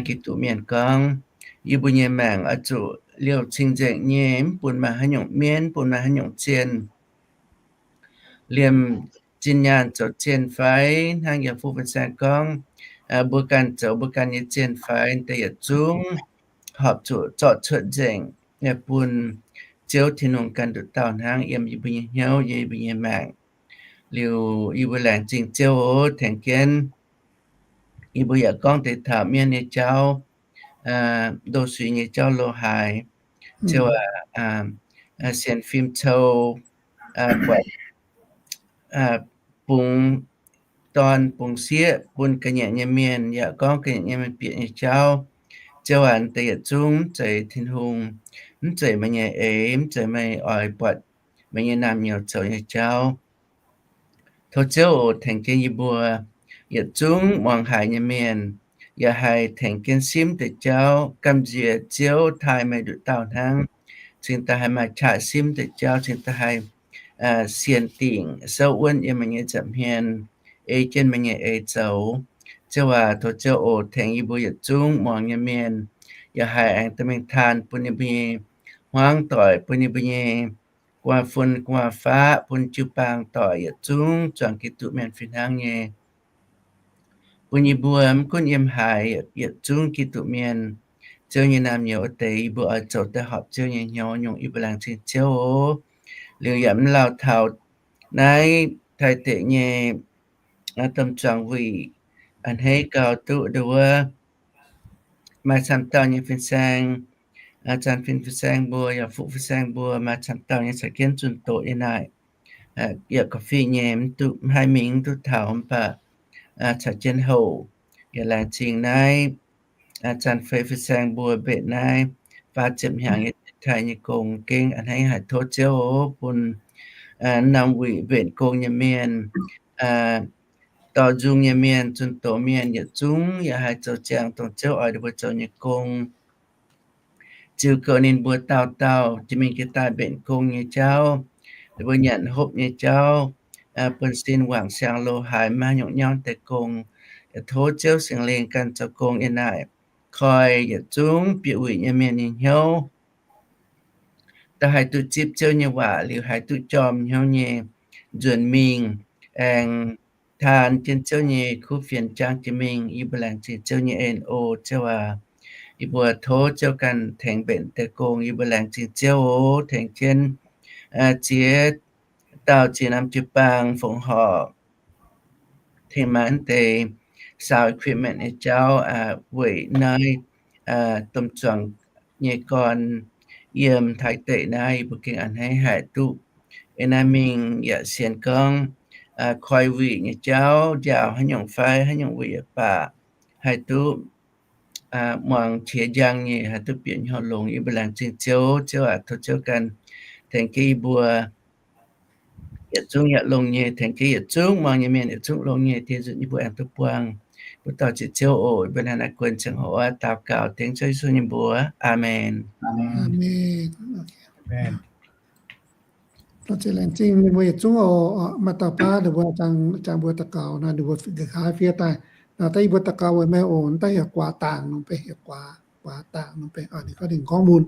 Giduc mienh gorngv, yie mbuo nyei maengc oix zuqc liouh cing-nzengc nyei, mv bun maaih haaix nyungc mienv, mv bun maaih haaix nyungc zienh, liemh zinh nyaanh zoux zienh fai hnangv yiem fuqv fin-saeng gorngv, mbuo ganh zoux mbuo ganh nyei zienh fai, deix yietc zungv horpc zuqc zorqv cuotv nzengc, bun Ziouv Tin-Hungh ganh nduqc dauh hnangv yiem yie mbuo nyei hnyouv, yiem yie mbuo nyei maengc. Liuz yie mbuo laengz zingh Ziouv oc, tengx jienv yie mbuo yaac gorngv deix taux mienv nyei jauv, ndo suiz nyei jauv lo haaix, Ziouv aac, sienx fim cou, buatc bungx dorn bungx sieqv bun ga'nyiec nyei mienh, yaac gorngv ga'nyiec nyei mienh bieqc nyei jauv. Ziouv aac, deix yietc zungv mv zeiz Tin-Hungh, mv zeiz meih nyei eix, mv zeiz meih oix buatc meih nyei naamh nyouz zoux nyei jauv. Tov Ziouv oc tengx jienv yie mbuo yietc zungv muangx haic nyei mienh, yaac haih tengx jienv simv deix jauv, gamh nziex Ziouv taaih meih nduqc dauh hnangv, cingx daaih haih maaih qaqv simv deix jauv, cingx daaih haih sienx dingc souv wuonv yiem meih nyei nza'hmien, ei jienv meih nyei eix zoux. Ziouv aac, tov Ziouv oc tengx yie mbuo yietc zungv muangx nyei mienh, yaac haih aengx dorh mingh taan bun yie mbuo nyei hmuangv doic, bun yie mbuo nyei gu'nguaaz-fun gu'nguaaz-faqv bun jiu-baang doic yietc zungv zuangx Giduc mienh fih hnangv nyei. Bun yie mbuo mv gunv yiem haaix, yietc zungv Giduc mienh, Ziouv nyei naamh nyouz wuov deix, yie mbuo oix zoux daaih horpc Ziouv nyei hnyouv nyungc, yie mbuo laengz zingh Ziouv oc. Liuz yaac mv lauh taux naaiv Taiv deic nyei domh zuangx wuic a'hneiv gau duqv ndau wuov maaih camv dauh nyei fin-saeng, zanc fin-saeng mbuo yaac fuqv fin-saeng mbuo maaih camv dauh nyei caux jienv zunh doqc yiem naaic. Yaac gauh fih nyei, mv duqv, mv haih mingh, mv duqv taux, mv baac caux jienv houc. Yaac laengz zingh naaiv zanc feix fin-saeng mbuo mbenc naaiv faah ziepc hnyangx nyei taaih nyei gong, gengh a'hneiv haic. Tov Ziouv oc bun norm wuic mbenc gong nyei mienh, dorh nzung nyei mienh, zunh doqc mienh yietc zungv yaac haih zoux ziangx dongh Ziouv oix ninh mbuo zoux nyei gong. Ziux goux ninh mbuo dauh dauh jiex mingh jiex daaih mbenc gong nyei jauv, ninh mbuo nyanc hopv nyei jauv, buonv-sin wangc siang lo haaix, maiv nyungc nyauv deix gong. Yaac tov Ziouv Singx Lingh ganh zoux gong yiem naaic, koi yietc zungv bieqc wuic nyei mienh nyei hnyouv, da'haih duqv zipv Ziouv nyei waac liuz haih duqv jorm hnyouv nyei nzuonx mingh, aengx taan jienv Ziouv nyei kuv fienx jangv jiex mingh. Yie mbuo laengz zingh Ziouv nyei en oc, Ziouv aac. Yie mbuo tov Ziouv ganh tengx mbenc deix gong. Yie mbuo laengz zingh Ziouv oc, tengx jienv ziex dauh ziex norm jiu-baang fongc horc tengx maaih deix sound equipment nyei jauv weic naaiv domh zuangx nyei gorn yiem Taiv deic naaiv. Yie mbuo gengh a'hneiv haic duqv yiem naaiv mingh yaac sienx gorngv koi wuic nyei jauv, njaaux haaix nyungc fai haaix nyungc wuic yaac baac, haih duqv muangx qiex njang nyei, haih duqv bieqc hnyouv longx. Yie mbuo laengz zingh Ziouv. Ziouv aac, tov Ziouv ganh tengx jienv yie mbuo yietc zungv yaac longx nyei, tengx jienv yietc zungv muangx nyei mienh yietc zungv longx nyei. Diex nzunc yie mbuo aengx duqv buangh mbuo dauh ziepc Ziouv oc. Yie mbuo naaiv naaiv guon ziangh hoc oix daux gaux dengv Ziouv Yesu nyei mbuox. Aamen. Laengz zingh mienh mbuo yietc zungv oc. Maaih dauh baav ninh mbuo jangx mbuo daux gaux nor, ninh mbuo nqa'haav fiev daaih nor, daaih yie mbuo daux gaux weic meih oc, daaih heuc guaax dangc nor, beiv heuc guaax, guaax dangc nor, beiv ninh gorngv ninh gorngv mun.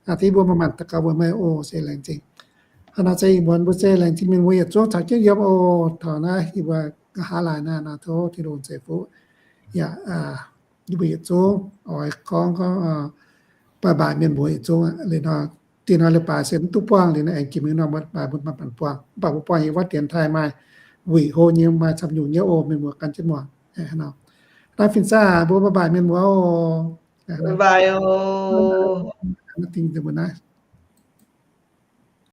Daaih yie mbuo manc-manc daux gaux weic meih oc, se laengz zingh. Hnangv naaic se ih muonz mbuo se laengz zingh mienh mbuo yietc zungv caux jienv yiem oc. Taux naaiv yie mbuo nqa'haav laaix naaiv nor, tov Tin-Hungh ceix fuqv yaac yie mbuo yietc zungv oix gorngv gorngv bye bye mienh mbuo yietc zungv liuz nor, dinh hnoi leiz-baaix se mv duqv buangh liuz nor, aengx jiex mingh nor, bye bye mbuo manc-manc buangh. Mv baac mbuo buangh yiem wuov dienx taaih maaih wuic hlo nyei, maaih camv nyungc nyei oc, mienh mbuo gan jienv muangx. Naaiv fin-saeng mbuo bye bye mienh mbuo oc. Dingh mbuo naaiv